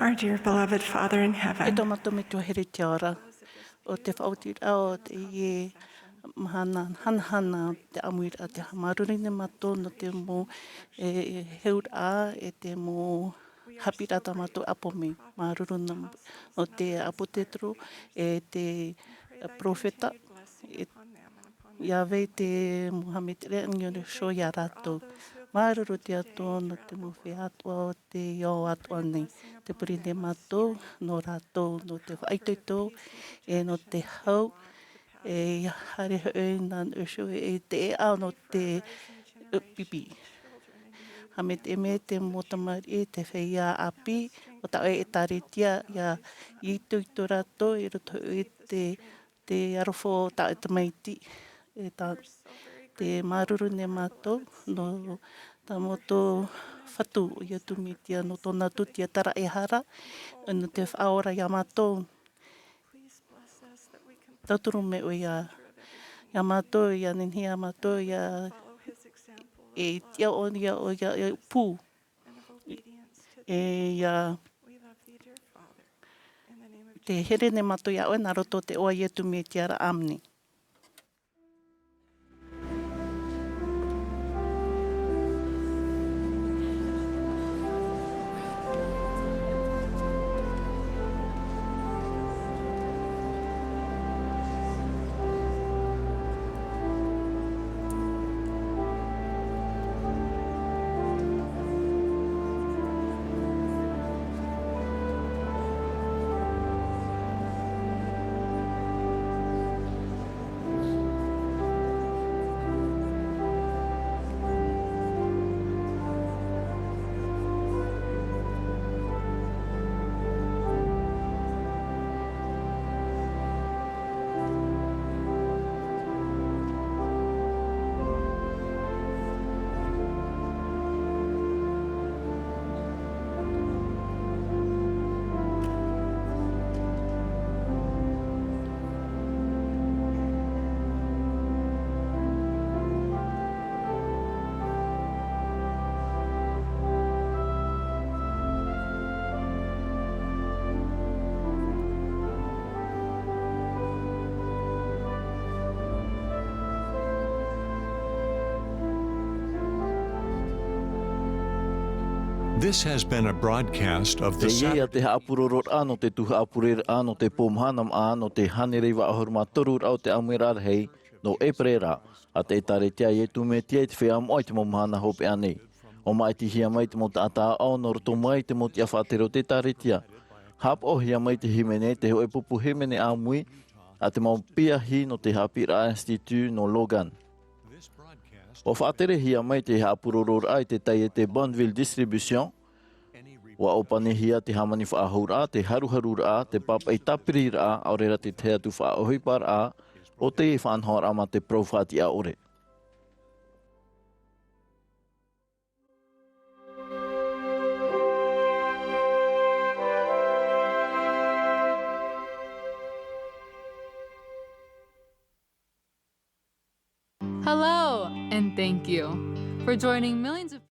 Our dear beloved Father in heaven. E tō mātou Metua here i te ao ra, ʻo te faʻaotiraʻa o teie mahana hanahana, te ʻāmuiraʻa, te māuruuru nei mātou nō te mau, e, e heuraʻa, e te mau haʻapiʻiraʻa tā mātou ʻāpō mai. Māuruuru nō, nō te ʻāpōsetolo, e te perofeta, e, ʻia vai te mau haʻamaitaʻiraʻa i niʻa iho ia rātou. Māuruuru te Atua nō te mau feiā atoʻa o te ao atoʻa nei. Tē pure nei mātou nō rātou, nō te faʻaitoito, e nō te hau, e ʻia haere hoʻi nā niʻa iho i te ʻēʻa nō te pipi. Haʻamaitaʻi mai te mau tamariʻi, te feiā ʻāpī o tā ʻoe ʻēkālesia, ʻia itoito rātou i roto i te, te aroha o tā ʻoe tamaiti. E tā, tē māuruuru nei mātou nō tā mātou Fatu, ʻo Iesu Mesia, nō tōna tūtia taraehara, nō te faʻaora ia mātou. Tauturu mai ʻoe ia, ia mātou, ʻia nehenehe ia mātou, ʻia, e tiʻa ʻoia, ʻoia, ʻoia pū. E ia, tē here nei mātou ia ʻoe, nā roto i te iʻoa o Iesu Mesia ra, ʻāmene. This has been a broadcast of the Teie ia te haʻapurororaʻa nō te tuhaʻa pureraʻa nō te pō mahana maʻa nō te hānere iva ʻahuru mā toru raʻa o te ʻāmuiraʻa rahi nō ʻEperēra, a te ʻĒtārētia a Iesu Mesia i te feiā moʻa i te mau mahana hopeʻa nei. ʻO māʻitihia mai te mau taʻata ʻāʻau nō roto mai i te mau tiʻa faʻatere o te ʻĒtārētia. Haʻapaʻohia mai te hīmene, te hōʻē pupu hīmene ʻāmui, a te mau piahi nō te haʻapiʻiraʻa Institut nō Logan. ʻUa faʻaterehia mai te haʻapurororaʻa i te taiete Bonneville Distribution. ʻUa ʻōpanihia te hāmani faʻahou ra, te haruharu ra, te pāpaʻi tāpiri ra, ʻaore rā te tahi atu faʻaʻohiparaʻa o te faʻanahoraʻa mā te parau faʻatiʻa ʻore. Hello, and thank you for joining millions of